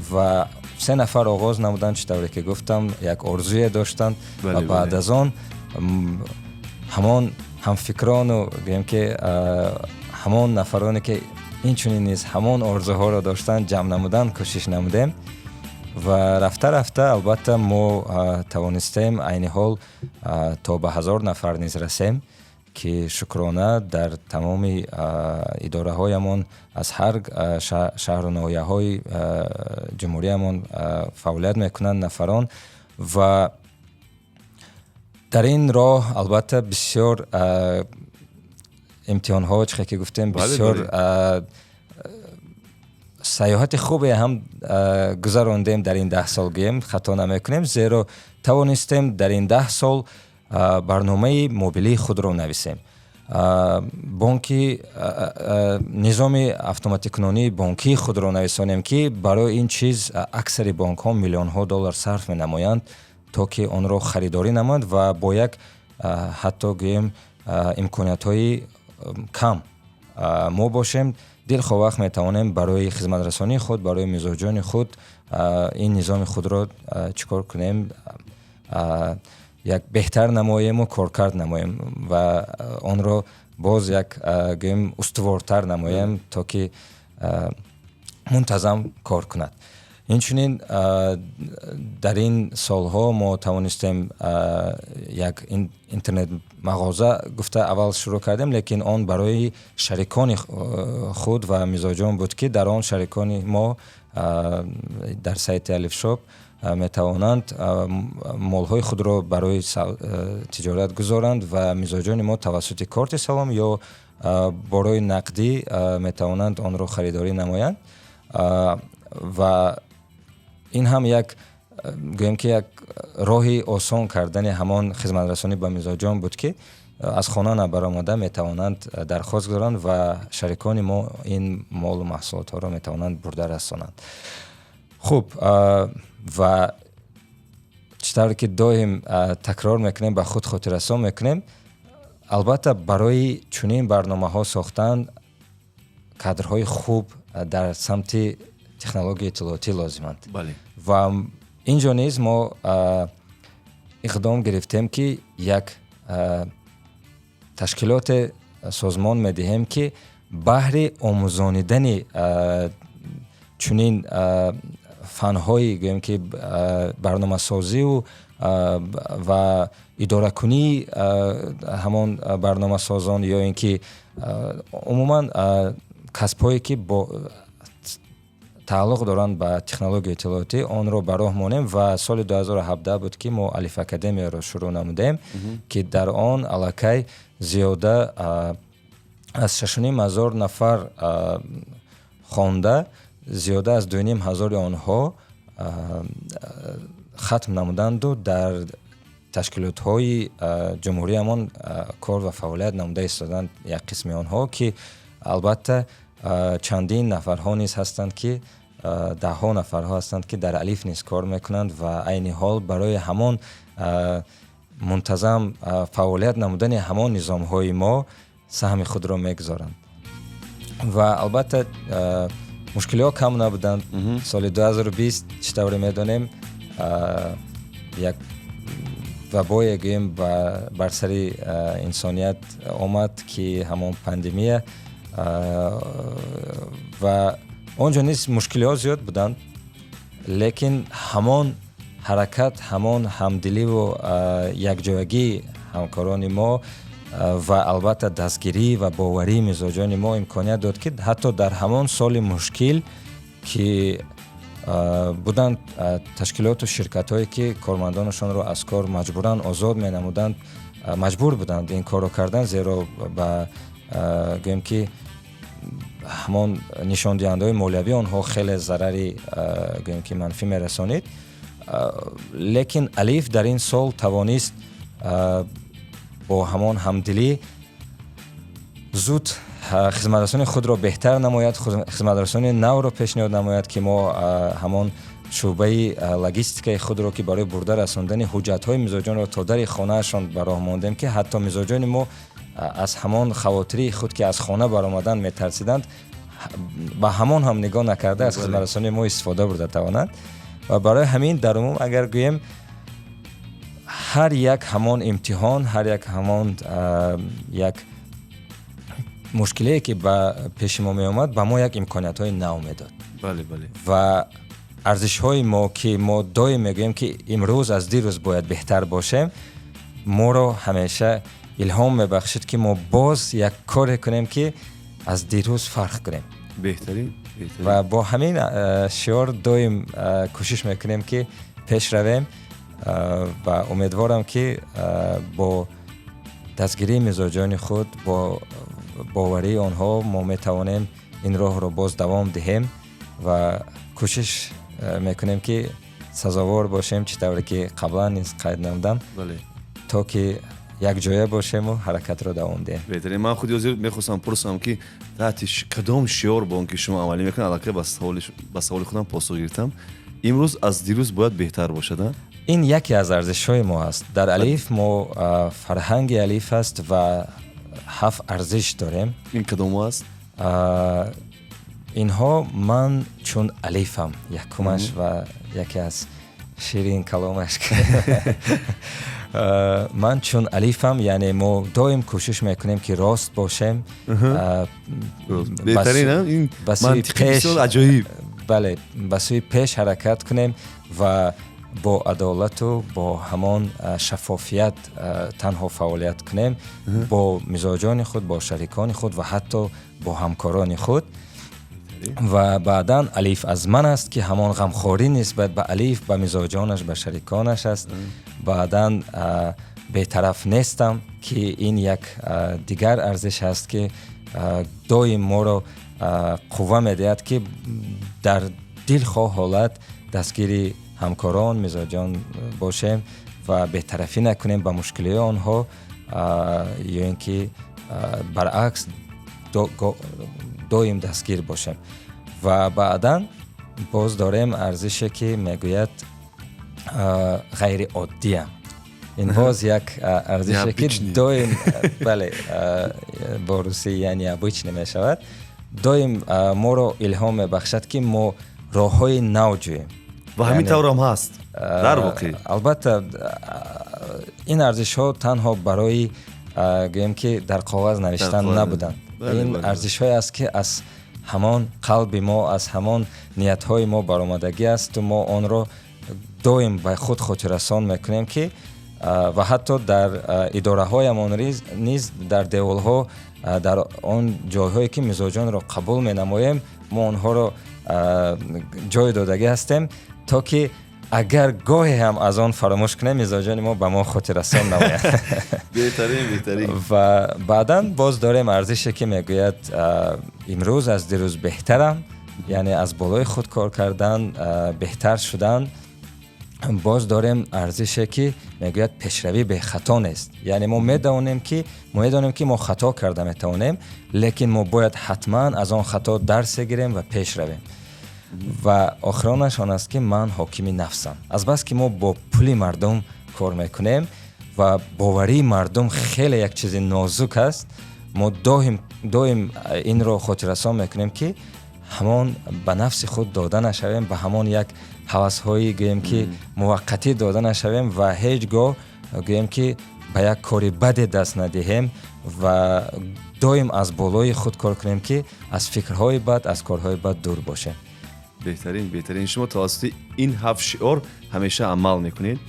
ва се нафар оғоз намуданд. Чӣ тавре ки гуфтам, як орзуе доштанд ва баъд аз он ҳамон ҳамфикрону, гӯем ки, ҳамон нафароне, ки инчунин низ ҳамон орзуҳоро доштанд, ҷамъ намудан кӯшиш намудем ва рафта рафта, албатта, мо тавонистем айни ҳол то ба 1000 нафар низ расем, ки шукрона, дар тамоми идораҳоямон аз ҳар шаҳру ноҳияҳои ҷумҳуриямон фаъолият мекунанд нафарон. Ва дар ин роҳ, албатта, бисёр имтиҳонҳо, чӣ хел ки гуфтем, бисёр сайёҳати хубе ҳам гузарондем дар ин 10 сол, гӯем, хато намекунем, зеро тавонистем дар ин 10 сол барномаи мобилии худро нависем, бонки, низоми автоматикунонии бонкии худро нависонем, ки барои ин чиз аксари бонкҳо миллионҳо доллар сарф менамоянд, то ки онро харидорӣ намоянд, ва бо як, ҳатто гӯем, имкониятҳои кам мо бошем, дилхоҳ вақт метавонем барои хизматрасонии худ, барои мизоҷони худ ин низоми худро чӣ кор кунем, як беҳтар намоему коркард намоем ва онро боз як, гӯем, устувортар намоем, то ки мунтазам кор кунад. Инчунин дар ин солҳо мо тавонистем як интернет мағоза гуфта аввал шурӯъ кардем, лекин он барои шарикони худ ва мизоҷон буд, ки дар он шарикони мо дар сайти Алифшоп метавонанд молҳои худро барои тиҷорат гузоранд ва мизоҷони мо тавассути корти Салом ё барои нақдӣ метавонанд онро харидорӣ намоянд. Ва ин ҳам як, гӯем ки, як роҳи осон кардани ҳамон хизматрасонӣ ба мизоҷон буд, ки аз хона набаромада метавонанд дархост гузоранд ва шарикони мо ин молу маҳсулотҳоро метавонанд бурда расонанд. Хуб, ва чӣ тавре ки доим такрор мекунем, ба худ хотиррасон мекунем, албатта, барои чунин барномаҳо сохтан кадрҳои хуб дар самти технологияи иттилоотӣ лозиманд. Ва инҷо низ мо иқдом гирифтем, ки як ташкилоте созмон медиҳем, ки баҳри омӯзонидани чунин фанҳои, гӯем ки, барномасозию ва идоракунии ҳамон барномасозон ё ин ки умуман касбҳое, ки бо тааллуқ доранд ба технологияи иттилоотӣ, онро ба роҳ монем. Ва соли 2017 буд, ки мо Алиф Академияро шурӯъ намудем, ки дар он аллакай зиёда аз 6500 нафар хонда, зиёда аз 2500-и онҳо хатм намуданду дар ташкилотҳои ҷумҳуриямон кор ва фаъолият намуда истоданд. Як қисми онҳо, ки албатта, чандин нафарҳо низ ҳастанд, ки Даҳҳо нафарҳо ҳастанд, ки дар Алиф низ кор мекунанд ва айни ҳол барои ҳамон мунтазам фаъолият намудани ҳамон низомҳои мо саҳми худро мегузоранд. Ва албатта, мушкилиҳо кам набуданд. Соли 2020, чӣ тавре медонем, як вабое, гӯем, бар сари инсоният омад, ки ҳамон пандемия, ва он ҷо низ мушкилиҳо зиёд буданд, лекин ҳамон ҳаракат, ҳамон ҳамдиливу якҷоягии ҳамкорони мо ва албатта дастгирӣ ва боварии мизоҷони мо имконият дод, ки ҳатто дар ҳамон соли мушкил, ки буданд ташкилоту ширкатҳое, ки кормандонашонро аз кор маҷбуран озод менамуданд, маҷбур буданд ин корро кардан, зеро ба гӯем ки ҳамон нишондиҳандаҳои молиявии онҳо хеле зарари, гӯем ки, манфӣ мерасонид, лекин Алиф дар ин сол тавонист бо ҳамон ҳамдилӣ зуд хизматрасонии худро беҳтар намояд, хизматрасонии навро пешниҳод намояд, ки мо ҳамон шӯъбаи логистикаи худро, ки барои бурда расондани ҳуҷҷатҳои мизоҷонро то дари хонаашон ба роҳ мондем, ки ҳатто мизоҷони мо аз ҳамон хавотирии худ, ки аз хона баромадан метарсиданд, ба ҳамон ҳам нигоҳ накарда, аз хизматрасонии мо истифода бурда тавонанд. Ва барои ҳамин, дар умум агар гӯем, ҳар як ҳамон имтиҳон, ҳар як ҳамон як мушкилие, ки ба пеши мо меомад, ба мо як имкониятҳои нав медод. бале бале Ва арзишҳои мо, ки мо доим мегӯем, ки имрӯз аз дирӯз бояд беҳтар бошем, моро ҳамеша илҳом мебахшид, ки мо боз як коре кунем, ки аз дирӯз фарқ кунем. Беҳтарин, беҳтарин. Ва бо ҳамин шиор доим кӯшиш мекунем, ки пеш равем, ва умедворам, ки бо дастгирии мизоҷони худ, бо боварии онҳо мо метавонем ин роҳро боз давом диҳем ва кӯшиш мекунем, ки сазовор бошем, чӣ тавре ки қаблан низ қайд намудам, то ки якҷоя бошему ҳаракатро давом диҳем. Беҳтарин. Ман худи ҳозир мехостам пурсам, ки таҳти кадом шиор бонки шумо амалӣ мекунад. Аллакай ба саволи худам посух гирифтам: имрӯз аз дирӯз бояд беҳтар бошад, а? Ин яке аз арзишҳои мо аст. Дар Алиф мо фарҳанги Алиф аст ва ҳафт арзиш дорем. Ин кадомо аст? Инҳо: ман чун Алифам якумаш ва яке аз ширин каломаш, ман чун Алифам, яъне мо доим кӯшиш мекунем, ки рост бошем. Беҳтарин, ин мантиқи бисёр аҷоиб. Бале, ба сӯи пеш ҳаракат кунем ва бо адолату бо ҳамон шаффофият танҳо фаъолият кунем бо мизоҷони худ, бо шарикони худ ва ҳатто бо ҳамкорони худ. Ва баъдан Алиф аз ман аст, ки ҳамон ғамхорӣ нисбат ба Алиф, ба мизоҷонаш, ба шариконаш аст. Баъдан бетараф нестам, ки ин як дигар арзиш аст, ки доим моро қувва медиҳад, ки дар дилхоҳ ҳолат дастгири ҳамкорон, мизоҷон бошем ва бетарафӣ накунем ба мушкилиҳои онҳо ё ин ки баръакс, доим дастгир бошем. Ва баъдан боз дорем арзише, ки мегӯяд ғайриоддиам. Ин боз як арзише, ки доим, бале, бо русӣ я необычный мешавад, доим моро илҳом мебахшад, ки мо роҳҳои нав ҷӯем. Ва ҳамин таврам ҳаст дар воқеъ. Албатта, ин арзишҳо танҳо барои, гӯем ки, дар коғаз навиштан набуданд. Ин арзишҳое аст, ки аз ҳамон қалби мо, аз ҳамон ниятҳои мо баромадагӣ асту мо онро доим ба худ хотиррасон мекунем, ки ва ҳатто дар идораҳоямон низ, дар деворҳо, дар он ҷойҳое, ки мизоҷонро қабул менамоем, мо онҳоро ҷой додагӣ ҳастем, то ки агар гоҳе ҳам аз он фаромӯш кунем, мизоҷони мо ба мо хотиррасон намоянд. Беҳтарин, беҳтарин. Ва баъдан боз дорем арзише, ки мегӯяд имрӯз аз дирӯз беҳтарам, яъне аз болои худ кор кардан, беҳтар шудан. Боз дорем арзише, ки мегӯяд пешравӣ бехато нест, яъне мо медонем, ки мо хато карда метавонем, лекин мо бояд ҳатман аз он хато дарсе гирем ва пеш равем. Ва охиронаш он аст, ки ман ҳокими нафсам. Азбаски мо бо пули мардум кор мекунем ва боварии мардум хеле як чизи нозук аст, мо доим инро хотиррасон мекунем, ки ҳамон ба нафси худ дода нашавем, ба ҳамон як ҳавасҳои, гӯем ки, муваққатӣ дода нашавем ва ҳеҷ гоҳ, гӯем ки, ба як кори баде даст надиҳем ва доим аз болои худ кор кунем, ки аз фикрҳои бад, аз корҳои бад дур бошем. Беҳтарин, беҳтарин. Шумо тавассути ин ҳафт шиор ҳамеша амал мекунед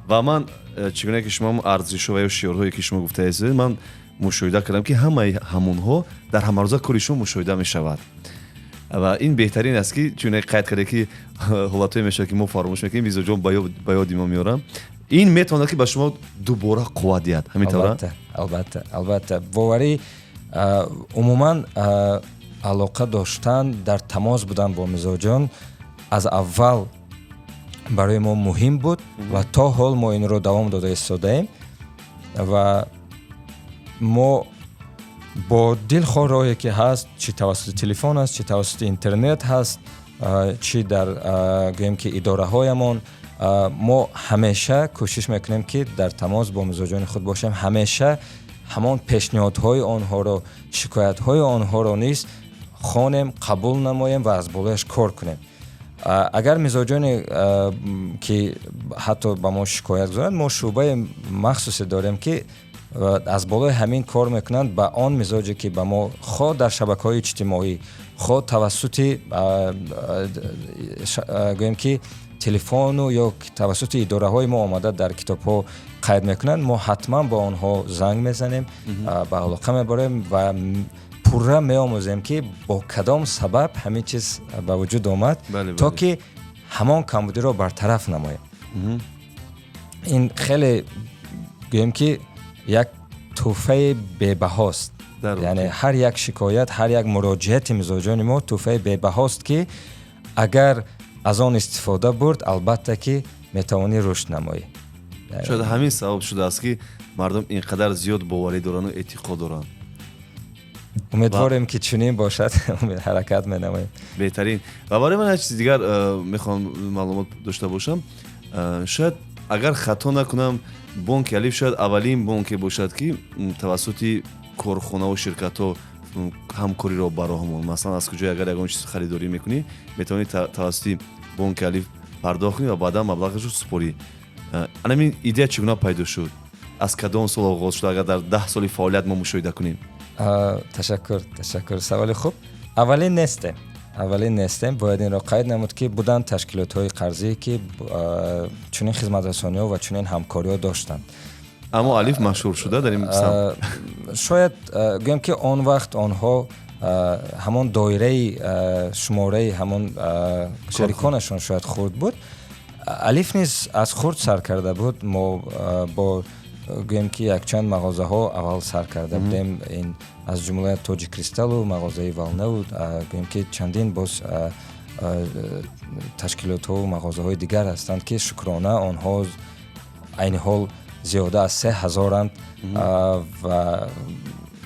ва ман чӣ гуна ки шумо арзишҳо ва ё шиорҳое ки шумо гуфтаед, ман мушоҳида кардам, ки ҳамаи ҳамонҳо дар ҳамарӯза кори шумо мушоҳида мешавад ва ин беҳтарин аст, ки чуне қайд карде, ки ҳолатҳое мешавад, ки мо фаромӯш мекунем, мизоҷон ба ёди мо меорам. Ин метавонад, ки ба шумо дубора қувват диҳад, ҳамин тавра? Албатта, боварӣ, умуман алоқа доштан, дар тамос будан бо мизоҷон аз аввал барои мо муҳим буд ва то ҳол мо инро давом дода истодаем. Ва мо бо дилхоҳ роҳе ки ҳаст, чӣ тавассути телефон аст, чӣ тавассути интернет ҳаст, чӣ дар, гӯем ки, идораҳоямон, мо ҳамеша кӯшиш мекунем, ки дар тамос бо мизоҷони худ бошем, ҳамеша ҳамон пешниҳодҳои онҳоро, шикоятҳои онҳоро низ хонем, қабул намоем ва аз болояш кор кунем. Агар мизоҷоне ки ҳатто ба мо шикоят гузоранд, мо шӯъбаи махсусе дорем, ки аз болои ҳамин кор мекунанд. Ба он мизоҷе ки ба мо хоҳ дар шабакаҳои иҷтимоӣ, хоҳ тавассути, гӯем ки, телефону ё тавассути идораҳои мо омада дар китобҳо қайд мекунанд, мо ҳатман бо онҳо занг мезанем, ба алоқа мебарем ва пурра меомӯзем, ки бо кадом сабаб ҳамин чиз ба вуҷуд омад, то ки ҳамон камбудиро бартараф намоем. Ин хеле, гӯем ки, як тӯҳфаи бебаҳост. Яъне ҳар як шикоят, ҳар як муроҷиати мизоҷони мо тӯҳфаи бебаҳост, ки агар аз он истифода бурд, албатта ки метавонӣ рушд намоӣ. Шояд ҳамин сабаб шудааст, ки мардум ин қадар зиёд боварӣ дорану эътиқод доранд. Умедворем, ки чунин бошад, ҳаракат менамоем. Беҳтарин. Ва барои ман як чизи дигар мехоҳам маълумот дошта бошам. Шояд, агар хато накунам, бонки Алиф шояд аввалин бонке бошад, ки тавассути корхонаву ширкатҳо ҳамкориро ба роҳ монд. Масалан, аз куҷое агар ягон чиз харидорӣ мекунӣ, метавонӣ тавассути бонки Алиф пардохт кунӣ ва баъдан маблағашро супорӣ. Анамин идея чӣ гуна пайдо шуд, аз кадом сол оғоз шуд, агар дар 10 соли фаъолият мо мушоҳида кунем? Ташаккур, ташаккур, саволи хуб. Аввалин нестем, аввалин нестем. Бояд инро қайд намуд, ки буданд ташкилотҳои қарзие, ки чунин хизматрасониҳо ва чунин ҳамкориҳо доштанд. Аммо Алиф машҳур шуда дар ин самт. Шояд, гӯем ки, он вақт онҳо ҳамон доираи шумораи ҳамон шариконашон шояд хурд буд. Алиф низ аз хурд сар карда буд. Мо бо, гӯем ки, якчанд мағозаҳо аввал сар карда будем, ин аз ҷумла Тоҷи Кристаллу мағозаи Валнаву, гӯем ки, чандин боз ташкилотҳову мағозаҳои дигар ҳастанд, ки шукрона, онҳо айни ҳол зиёда аз 3000-анд ва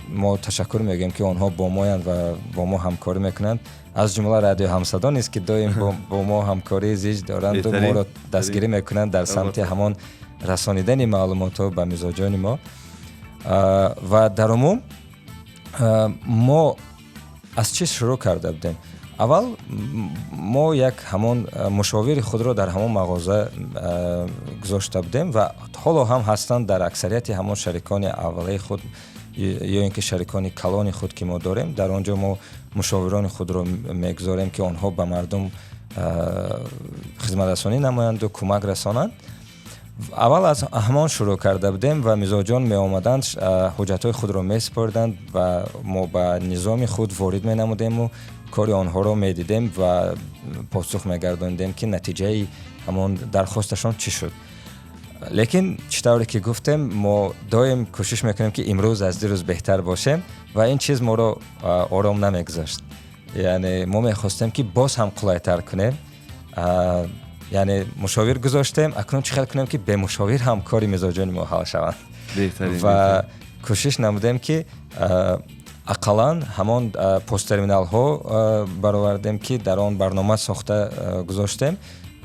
мо ташаккур мегӯем, ки онҳо бо моянд ва бо мо ҳамкорӣ мекунанд, аз ҷумла Радио Ҳамсадо низ, ки доим бо мо ҳамкории зич доранду моро дастгирӣ мекунанд дар самти ҳамон расонидани маълумотҳо ба мизоҷони мо. Ва дар умум мо аз чӣ шурӯъ карда будем? Аввал мо як ҳамон мушовири худро дар ҳамон мағоза гузошта будем ва ҳоло ҳам ҳастанд дар аксарияти ҳамон шарикони аввалаи худ ё ин ки шарикони калони худ, ки мо дорем, дар он ҷо мо мушовирони худро мегузорем, ки онҳо ба мардум хизматрасонӣ намоянду кӯмак расонанд. Аввал аз ҳамон шурӯъ карда будем ва мизоҷон меомаданд, ҳуҷҷатҳои худро месупориданд ва мо ба низоми худ ворид менамудему кори онҳоро медидем ва посух мегардонидем, ки натиҷаи ҳамон дархосташон чӣ шуд. Лекин чӣ тавре ки гуфтем, мо доим кӯшиш мекунем, ки имрӯз аз дирӯз беҳтар бошем ва ин чиз моро ором намегузошт. Яъне мо мехостем, ки боз ҳам қулайтар кунем. Яъне мушовир гузоштем, акнун чӣ хел кунем, ки бемушовир ҳам кори мизоҷони мо ҳал шаванд? Ва кӯшиш намудем, ки Ақаллан ҳамон посттерминалҳо баровардем, ки дар он барнома сохта гузоштем,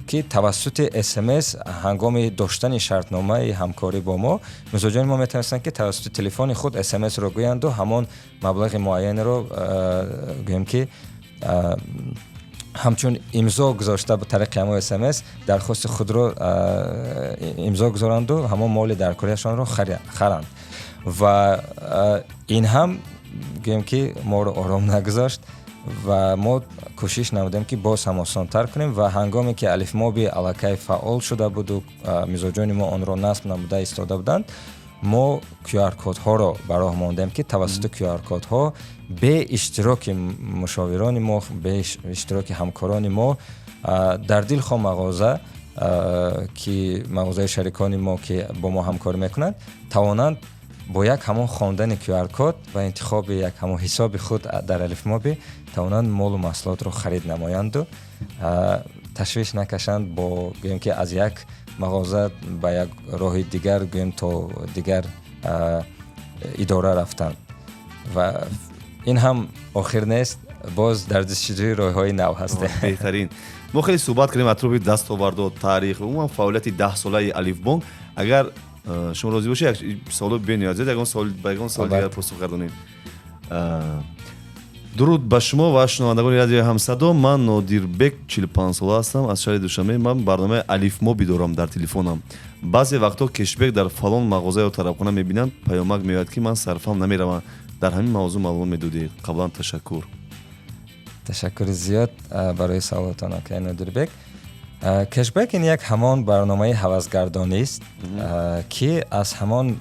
ки тавассути СМС ҳангоми доштани шартномаи ҳамкорӣ бо мо мизоҷони мо метавонистанд, ки тавассути телефони худ СМСро гӯянду ҳамон маблағи муайянеро, гӯем ки, ҳамчун имзо гузошта, ба тариқи ҳамон СМС дархости худро имзо гузоранду ҳамон моли даркориашонро харанд. Ва ин ҳам, гӯем ки, моро ором нагузошт ва мо кӯшиш намудем, ки боз ҳам осонтар кунем. Ва ҳангоме ки Алифмоби аллакай фаъол шуда буду мизоҷони мо онро насб намуда истода буданд, мо QR-кодҳоро ба роҳ мондем, ки тавассути QR-кодҳо бе иштироки мушовирони мо, бе иштироки ҳамкорони мо дар дилхоҳ мағоза, ки мағозаи шарикони мо, ки бо мо ҳамкорӣ мекунанд, тавонанд бо як ҳамон хондани QR-код ва интихоби як ҳамон ҳисоби худ дар Алифмоби тавонанд молу маҳсулотро харид намоянду ташвиш накашанд бо, гӯем ки, аз як мағоза ба як роҳи дигар, гӯем, то дигар идора рафтан. Ва ин ҳам охир нест, боз дар ҷустуҷӯи роҳҳои нав ҳастем. Беҳтарин. Мо хеле суҳбат кардем атрофи дастовардо, таърих, умуман фаъолияти 10-солаи Алифбонк. Агар шумо розӣ бошед, як саволо бениҳоят зиёд, ягон савол ба ягон савол дигар посух гардонем. Дуруд ба шумо ва шунавандагони Радиои Ҳамсадо. Ман Нодирбек, 45-сола ҳастам, аз шаҳри Душанбе. Ман барномаи Алифмоби дорам дар телефонам. Баъзе вақтҳо кешбек дар фалон мағоза ё тарабхона мебинам, паёмак меояд, ки ман сарфам намеравам. Дар ҳамин мавзӯъ маълумот медодед. Қаблан ташаккур. Ташаккури зиёд барои саволотон, акай Нодирбек. Кешбек ин як ҳамон барномаи ҳавасгардонист, ки аз ҳамон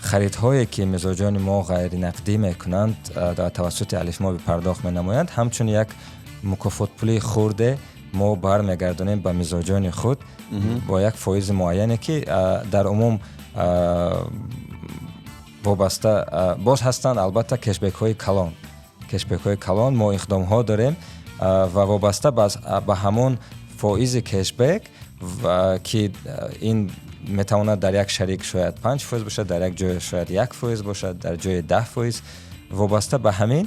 харидҳое, ки мизоҷони мо ғайринақдӣ мекунанд, тавассути Алифмоби пардохт менамоянд, ҳамчун як мукофотпулии хурде мо бармегардонем ба мизоҷони худ бо як фоизи муайяне, ки дар умум вобаста. Боз ҳастанд, албатта, кешбекҳои калон. Кешбекҳои калон мо иқдомҳо дорем ва вобаста ба ҳамон фоизи кешбек, ки ин метавонад дар як шарик шояд 5% бошад, дар як ҷой шояд 1% бошад, дар ҷои 10%, вобаста ба ҳамин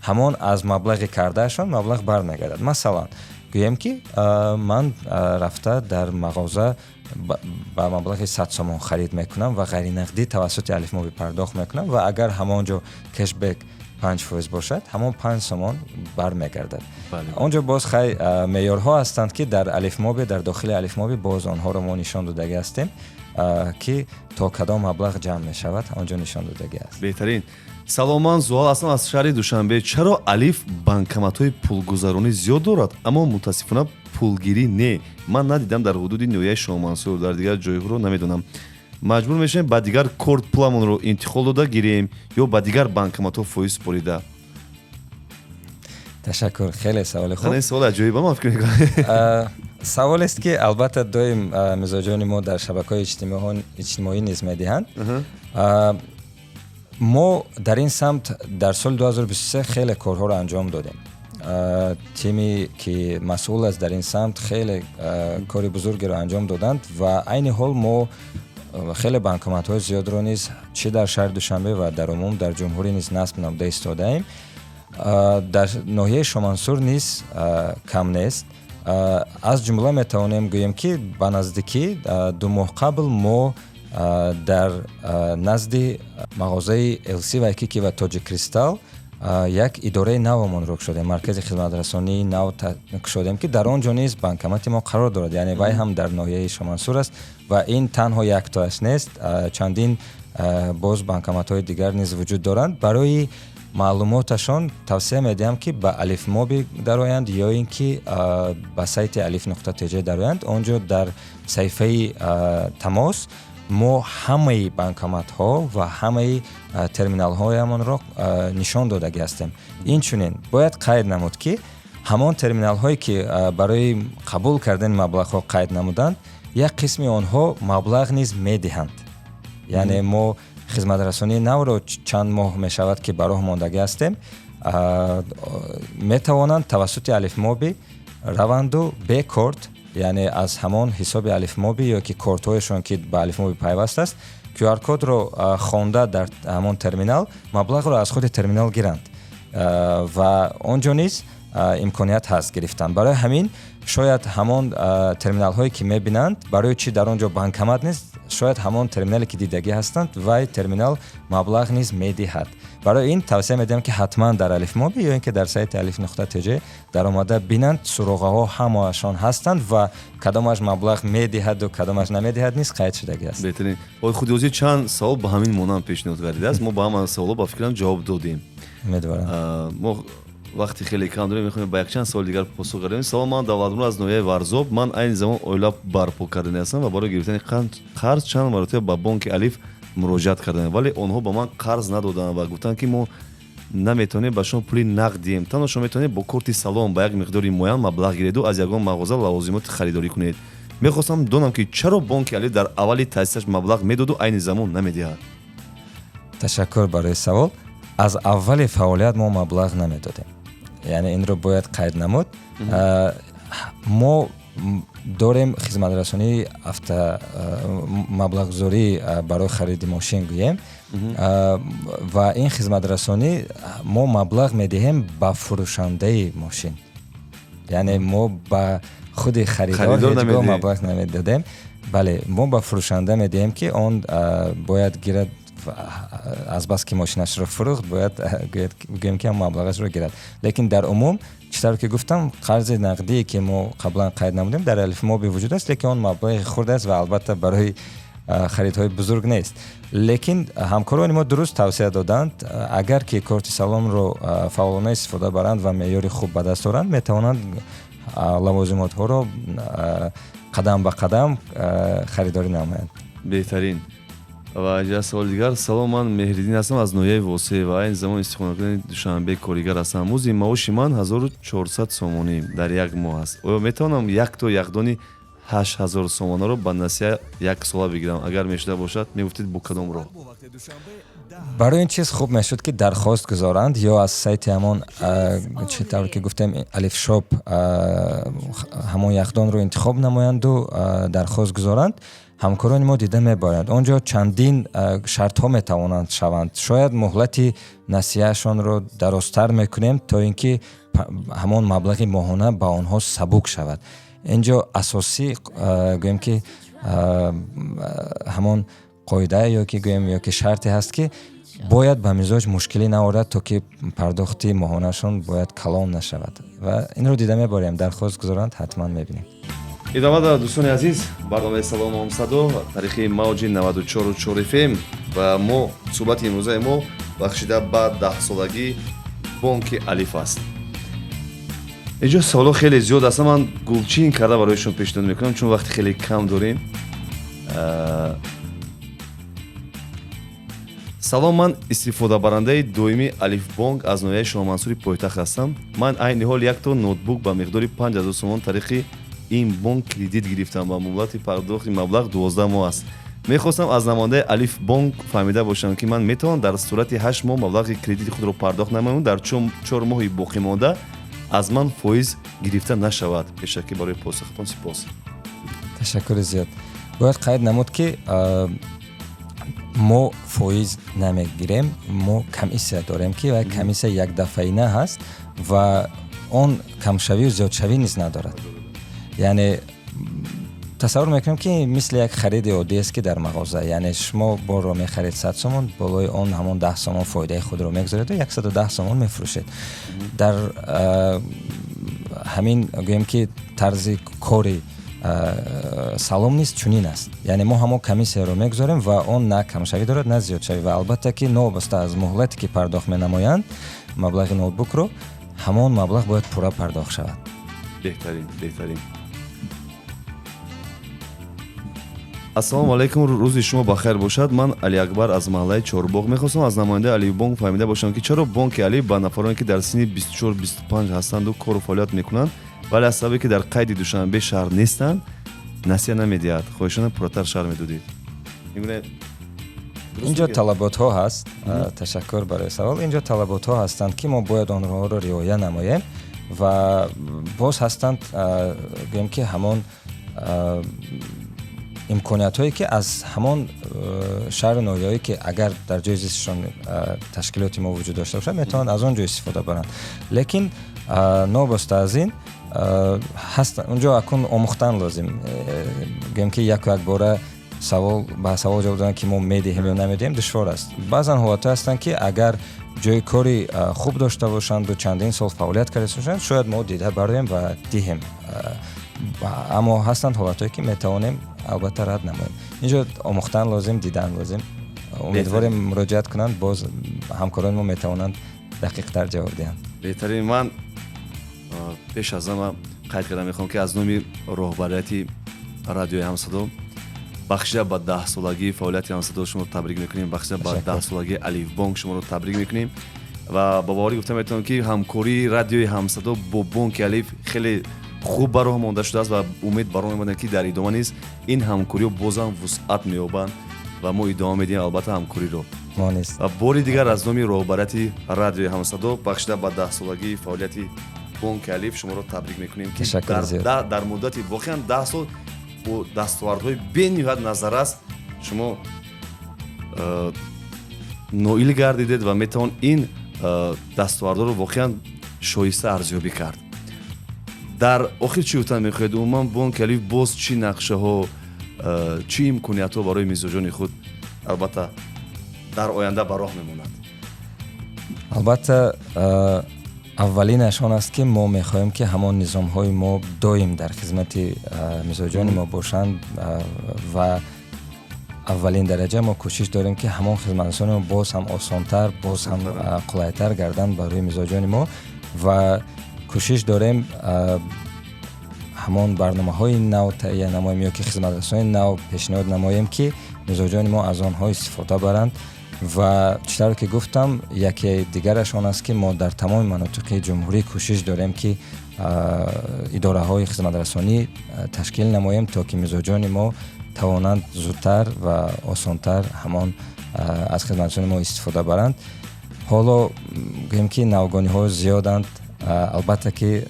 ҳамон аз маблағи кардаашон маблағ бармегардад. Масалан, гӯем ки, ман рафта дар мағоза ба маблағи 100 сомон харид мекунам ва ғайринақдӣ тавассути Алифмоби пардохт мекунам ва агар ҳамон ҷо кешбек 5% бошад, ҳамон 5 сомон бармегардад. Он ҷо боз хай меъёрҳо ҳастанд, ки дар Алифмоби, дар дохили Алифмоби боз онҳоро мо нишон додагӣ ҳастем, ки то кадом маблағ ҷамъ мешавад, он ҷо нишон додагӣ аст. Беҳтарин. Салом, ман Зуҳал ҳастам аз шаҳри Душанбе. Чаро Алиф банкоматҳои пулгузаронӣ зиёд дорад, аммо мутаассифона пулгирӣ не? Ман надидам дар ҳудуди ноҳияи Шоҳмансур, дар дигар ҷойҳоро намедонам. Маҷбур мешавем ба дигар корт пуламонро интиқол дода гирем ё ба дигар банкоматҳо фоиз супорида. Ташаккур, хеле саволи хуб. Савол аҷоиба, ман фикр мекунам. Саволест, ки албатта доим мизоҷони мо дар шабакаҳои иҷтимоӣ низ медиҳанд. Мо дар ин самт дар соли 2023 хеле корҳоро анҷом додем. Тиме, ки масъул аст дар ин самт, хеле кори бузургеро анҷом доданд ва айни ҳол мо хеле банкоматҳои зиёдро низ чӣ дар шаҳри Душанбе ва дар умум дар ҷумҳурӣ низ насб намуда истодаем. Дар ноҳияи Шомансур низ кам нест. Аз ҷумла метавонем гӯем, ки ба наздикӣ, 2 моҳ қабл, мо дар назди мағозаи LC Вайкики ва Тоҷик Кристалл як идораи навамонро кушодем, маркази хизматрасонии нав кушодем, ки дар он ҷо низ банкомати мо қарор дорад. Яъне вай ҳам дар ноҳияи Шомансур аст ва ин танҳо яктоаш нест, чандин боз банкоматҳои дигар низ вуҷуд доранд. Барои маълумоташон тавсия медиҳам, ки ба Алифмоби дароянд ё ин ки ба сайти alif.tj дароянд. Он ҷо дар саҳифаи тамос мо ҳамаи банкоматҳо ва ҳамаи терминалҳоямонро нишон додагӣ ҳастем. Инчунин бояд қайд намуд, ки ҳамон терминалҳое, ки барои қабул кардани маблағҳо қайд намуданд, як қисми онҳо маблағ низ медиҳанд. Яъне мо хизматрасонии навро чанд моҳ мешавад, ки ба роҳ мондагӣ ҳастем. Метавонанд тавассути Алифмоби раванду бе корт, яъне аз ҳамон ҳисоби Алифмоби ё ки кортҳояшон, ки ба Алифмоби пайваст аст, QR-кодро хонда дар ҳамон терминал маблағро аз худи терминал гиранд ва он ҷо низ имконият ҳаст гирифтан. Барои ҳамин шояд ҳамон терминалҳое ки мебинанд, барои чӣ дар он ҷо банкомат нест, шояд ҳамон терминале ки дидагӣ ҳастанд, вай терминал маблағ низ медиҳад. Барои ин тавсия медиҳам, ки ҳатман дар Алифмоби ё ин ки дар сайти alif.tj даромада бинанд, суроғаҳо ҳамаашон ҳастанд ва кадомаш маблағ медиҳаду кадомаш намедиҳад низ қайд шудагӣ аст. Беҳтарин. Худи ҳозир чанд савол ба ҳамин монанд пешниҳод гардидааст, мо ба ҳама саволҳо, ба фикрам, ҷавоб додем. Умедворам. Мо вақти хеле кам дорем, мехоҳем ба якчанд саволи дигар посух гардем. Салом, ман Давлатмурод аз ноҳияи Варзоб. Ман айни замон оила барпо кардани ҳастам ва барои гирифтани қарз чанд маротиба ба бонки Алиф муроҷиат кардам, вале онҳо ба ман қарз надоданд ва гуфтанд, ки мо наметавонем ба шумо пули нақд диҳем, танҳо шумо метавонед бо корти Салом ба як миқдори муайян маблағ гиреду аз ягон мағоза лавозимоти харидорӣ кунед. Мехостам донам, ки чаро бонки Алиф дар аввали таъсисаш маблағ медоду айни замон намедиҳад? Ташаккур барои савол. Аз аввали фаъолият мо маблағ намедодем, яъне инро бояд қайд намуд. Мо дорем хизматрасонии авто маблағгузорӣ барои хариди мошин гӯем, ва ин хизматрасонӣ мо маблағ медиҳем ба фурӯшандаи мошин, яъне мо ба худи харидор ҳеҷ гоҳ маблағ намедодем. Бале, мо ба фурӯшанда медиҳем, ки он бояд гирад, азбаски мошинашро фурӯхт, бояд гӯем, ки маблағашро гирад. Лекин дар умум, чӣ тавр ки гуфтам, қарзи нақдие ки мо қаблан қайд намудем, дар Алифмоби вуҷуд аст, лекин он маблағи хурд аст ва албатта барои харидҳои бузург нест. Лекин ҳамкорони мо дуруст тавсия доданд: агар ки корти Саломро фаъолона истифода баранд ва меъёри хуб ба даст оранд, метавонанд лавозимотҳоро қадам ба қадам харидорӣ намоянд. Беҳтарин. Ва инҷа саволи дигар. Салом, ман Меҳриддин ҳастам аз ноҳияи Восе ва айни замон истиқоматкунандаи Душанбе, коригар ҳастам. Музди маоши ман 1400 сомонӣ дар як моҳ аст. Оё метавонам якто яхдони 8000 сомонаро ба насия як сола бигирам? Агар мешуда бошад, мегуфтед, бо кадом роҳ? Барои ин чиз хуб мешуд, ки дархост гузоранд ё аз сайти ҳамон, чӣ тавр ки гуфтем, Алифшоп ҳамон яхдонро интихоб намоянду дархост гузоранд. Ҳамкорони мо дида мебаранд, он ҷо чандин шартҳо метавонанд шаванд. Шояд муҳлати насияашонро дарозтар мекунем, то ин ки ҳамон маблағи моҳона ба онҳо сабук шавад. Ин ҷо асосӣ, гӯем ки, ҳамон қоида ё ки гӯем, ё ки шарте ҳаст, ки бояд ба мизоҷ мушкилӣ наорад, то ки пардохти моҳонаашон бояд калон нашавад, ва инро дида мебарем. Дархост гузоранд, ҳатман мебинем. Идома дорад, дӯстони азиз, барномаи Салом Ҳамсадо тариқи мавҷи 94,4 фм ва мо суҳбати имрӯзаи мо бахшида ба 10-солагии бонки Алиф аст. Инҷо саволҳо хеле зиёд аст, ман гулчин карда барои шумо пешниҳод мекунам, чун вақти хеле кам дорем. Салом, ман истифодабарандаи доимии Алифбонк аз ноҳияи Шоҳмансури пойтахт ҳастам. Ман айни ҳол якто ноутбук ба миқдори 5000 сомон тариқи ин бонк кредит гирифтам ва муҳлати пардохти маблағ 12 моҳ аст. Мехостам аз намояндаи Алифбонк фаҳмида бошам, ки ман метавонам дар сурати 8 моҳ маблағи кредити худро пардохт намоям, дар 4 моҳи боқимонда аз ман фоиз гирифта нашавад? Пешакӣ барои посухатон сипос. Ташаккури зиёд. Бояд қайд намуд, ки мо фоиз намегирем. Мо комиссия дорем, ки вай комиссия якдафъаина ҳаст ва он камшавию зиёдшавӣ низ надорад. Яъне тасаввур мекунем, ки мисли як хариди оддӣ аст, ки дар мағоза, яъне шумо борро мехаред 100 сомон, болои он ҳамон 10 сомон фоидаи худро мегузореду 110 сомон мефурӯшед. Дар ҳамин, гӯем ки, тарзи кори Салом низ чунин аст, яъне мо ҳамон комиссияро мегузорем ва он на камшавӣ дорад, на зиёдшавӣ, ва албатта ки новобаста аз муҳлате ки пардохт менамоянд маблағи ноутбукро, ҳамон маблағ бояд пурра пардохт шавад. Беҳтарин, беҳтарин. Ассалому алайкум, рӯзи шумо бахайр бошад. Ман Алиакбар аз маҳаллаи Чорбоғ. Мехостам аз намояндаи Алифбонк фаҳмида бошам, ки чаро бонки Алиф ба нафароне, ки дар синни 24-25 ҳастанду кору фаъолият мекунанд, вале аз сабабе ки дар қайди Душанбе шаҳр нестанд, насия намедиҳад? Хоҳишона пурратар шарҳ медодед. Инҷо талаботҳо ҳаст. Ташаккур барои савол. Инҷо талаботҳо ҳастанд, ки мо бояд онҳоро риоя намоем, ва боз ҳастанд, гӯем ки, ҳамон Имкониятҳое, ки аз ҳамон шаҳру ноҳияҳое, ки агар дар ҷои зистшон ташкилоти мо вуҷуд дошта бошад, метавонанд аз он ҷо истифода баранд. Лекин новобаста аз ин ҳаст, унҷо акун омӯхтан лозим. Гӯем, ки яку якбора савол ба савол ҷавоб додан, ки мо медиҳем ё намедиҳем, душвор аст. Баъзан ҳолатҳое ҳастанд, ки агар ҷои кори хуб дошта бошанду чандин сол фаъолият карда бошанд, шояд мо дида бароем ва диҳем. Аммо ҳастанд ҳолатҳое, ки метавонем, албатта, рад намоем. Инҷо омӯхтан лозим, дидан лозим. Умедворем, муроҷиат кунанд, боз ҳамкорони мо метавонанд дақиқтар ҷавоб диҳанд. Беҳтарин. Ман пеш аз ҳама қайд карда мехоҳам, ки аз номи роҳбарияти Радиои Ҳамсадо бахшида ба 10-солагии фаъолияти Ҳамсадо шуморо табрик мекунем, бахшида ба 10-солагии Алифбонк шуморо табрик мекунем ва ба боварӣ гуфта метавонам, ки ҳамкории Радиои Ҳамсадо бо Бонки Алиф хеле хуб ба роҳ монда шудааст ва умед бар он мебандем, ки дар идома низ ин ҳамкориҳо бозам вусъат меёбанд ва мо идома медиҳем, албатта, ҳамкориро. Ва бори дигар аз номи роҳбарияти Радиои Ҳамсадо бахшида ба 10-солагии фаъолияти Бонки Алиф шуморо табрик мекунем, ки дар муддати воқеан 10 сол бо дастовардҳои бениҳоят назаррас шумо ноил гардидед ва метавон ин дастовардҳоро воқеан шоиста арзёбӣ кард. Дар охир чӣ гуфтан мехоҳед? Умуман, Бонки Алиф боз чӣ нақшаҳо, чӣ имкониятҳо барои мизоҷони худ, албатта, дар оянда ба роҳ мемонад? Албатта, аввалинаш он аст, ки мо мехоҳем, ки ҳамон низомҳои мо доим дар хизмати мизоҷони мо бошанд ва аввалин дараҷа мо кӯшиш дорем, ки ҳамон хизматрасони мо боз ҳам осонтар, боз ҳам қулайтар гарданд барои мизоҷони мо ва кӯшиш дорем ҳамон барномаҳои нав таҳия намоем ё ки хизматрасони нав пешниҳод намоем, ки мизоҷони мо аз онҳо истифода баранд. Ва чӣ тавре ки гуфтам, яке дигараш он аст, ки мо дар тамоми манотиқи ҷумҳурӣ кӯшиш дорем, ки идораҳои хизматрасонӣ ташкил намоем, то ки мизоҷони мо тавонанд зудтар ва осонтар ҳамон аз хизматрасони мо истифода баранд. Ҳоло гӯем, ки навгониҳо зиёданд. Албатта, ки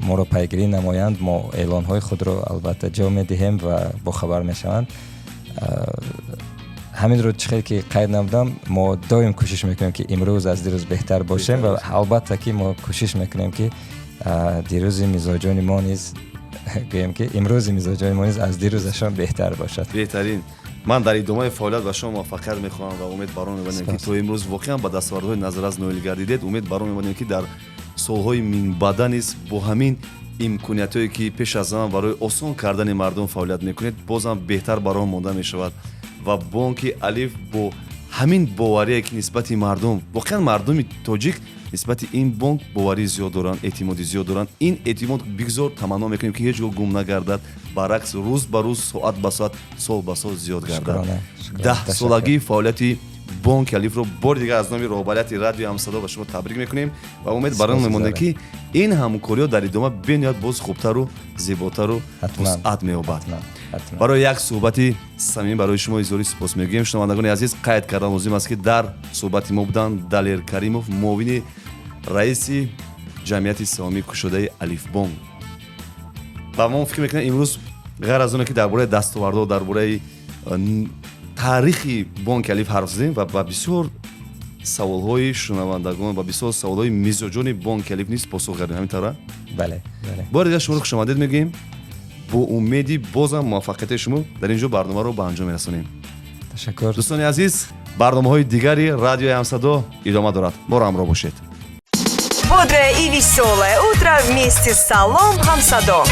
моро пайгирӣ намоянд, мо эълонҳои худро, албатта, ҷо медиҳем ва бохабар мешаванд. Ҳаминро чӣ хел ки қайд намудам, мо доим кӯшиш мекунем, ки имрӯз аз дирӯз беҳтар бошем ва албатта, ки мо кӯшиш мекунем, ки дирӯзи мизоҷони мо низ, гӯем, ки имрӯзи мизоҷони мо низ аз дирӯзашон беҳтар бошад. Беҳтарин. Ман дар идомаи фаъолият ба шумо муваффақият мехоҳам ва умед бар он мебандем, ки то имрӯз воқеан ба дастовардҳои назаррас ноил гардидед. Умед бар он мебандем, ки дар солҳои минбаъда низ бо ҳамин имкониятҳое, ки пеш аз ҳама барои осон кардани мардум фаъолият мекунед, бозам беҳтар бар он монда мешавад ва Бонки Алиф бо ҳамин боварие, ки нисбати мардум, воқеан мардуми тоҷик нисбати ин бонк боварии зиёд доранд, эътимоди зиёд доранд, ин эътимод бигзор, таманно мекунем, ки ҳеҷ гоҳ гум нагардад, баръакс, рӯз ба рӯз, соат ба соат, сол ба сол зиёд гардад. 10-солагии фаъолияти Бонки Алифро бори дигар аз номи роҳбарияти Радиои Ҳамсадо ба шумо табрик мекунем ва умед бар он мемонем, ки ин ҳамкориҳо дар идома бениҳоят боз хубтару зеботару вусъат меёбад. Барои як суҳбати самимӣ барои шумо изҳори сипос мегӯем. Шунавандагони азиз, қайд кардан лозим аст, ки дар суҳбати мо буданд Далер Каримов, муовини раиси ҷамъияти саҳомии кушодаи Алифбонк. Ва мо фикр мекунем, имрӯз ғайр аз оне ки дар бораи дастовардҳо, дар бораи таърихи Бонки Алиф ҳарф задем ва ба бисёр саволҳои шунавандагон ва бисёр саволҳои мизоҷони Бонки Алиф низ посух гардем. Ҳамин тавра? Бале. Бори дигар шуморо хушомадед мегӯем. Бо умеди бозам муваффақияти шумо дар ин ҷо барномаро ба анҷом мерасонем. Ташаккур. Дӯстони азиз, барномаҳои дигари Радиои Ҳамсадо идома дорад. Моро ҳамроҳ бошед. Бодрое и веселое утро вместе с Салом Хамсадо.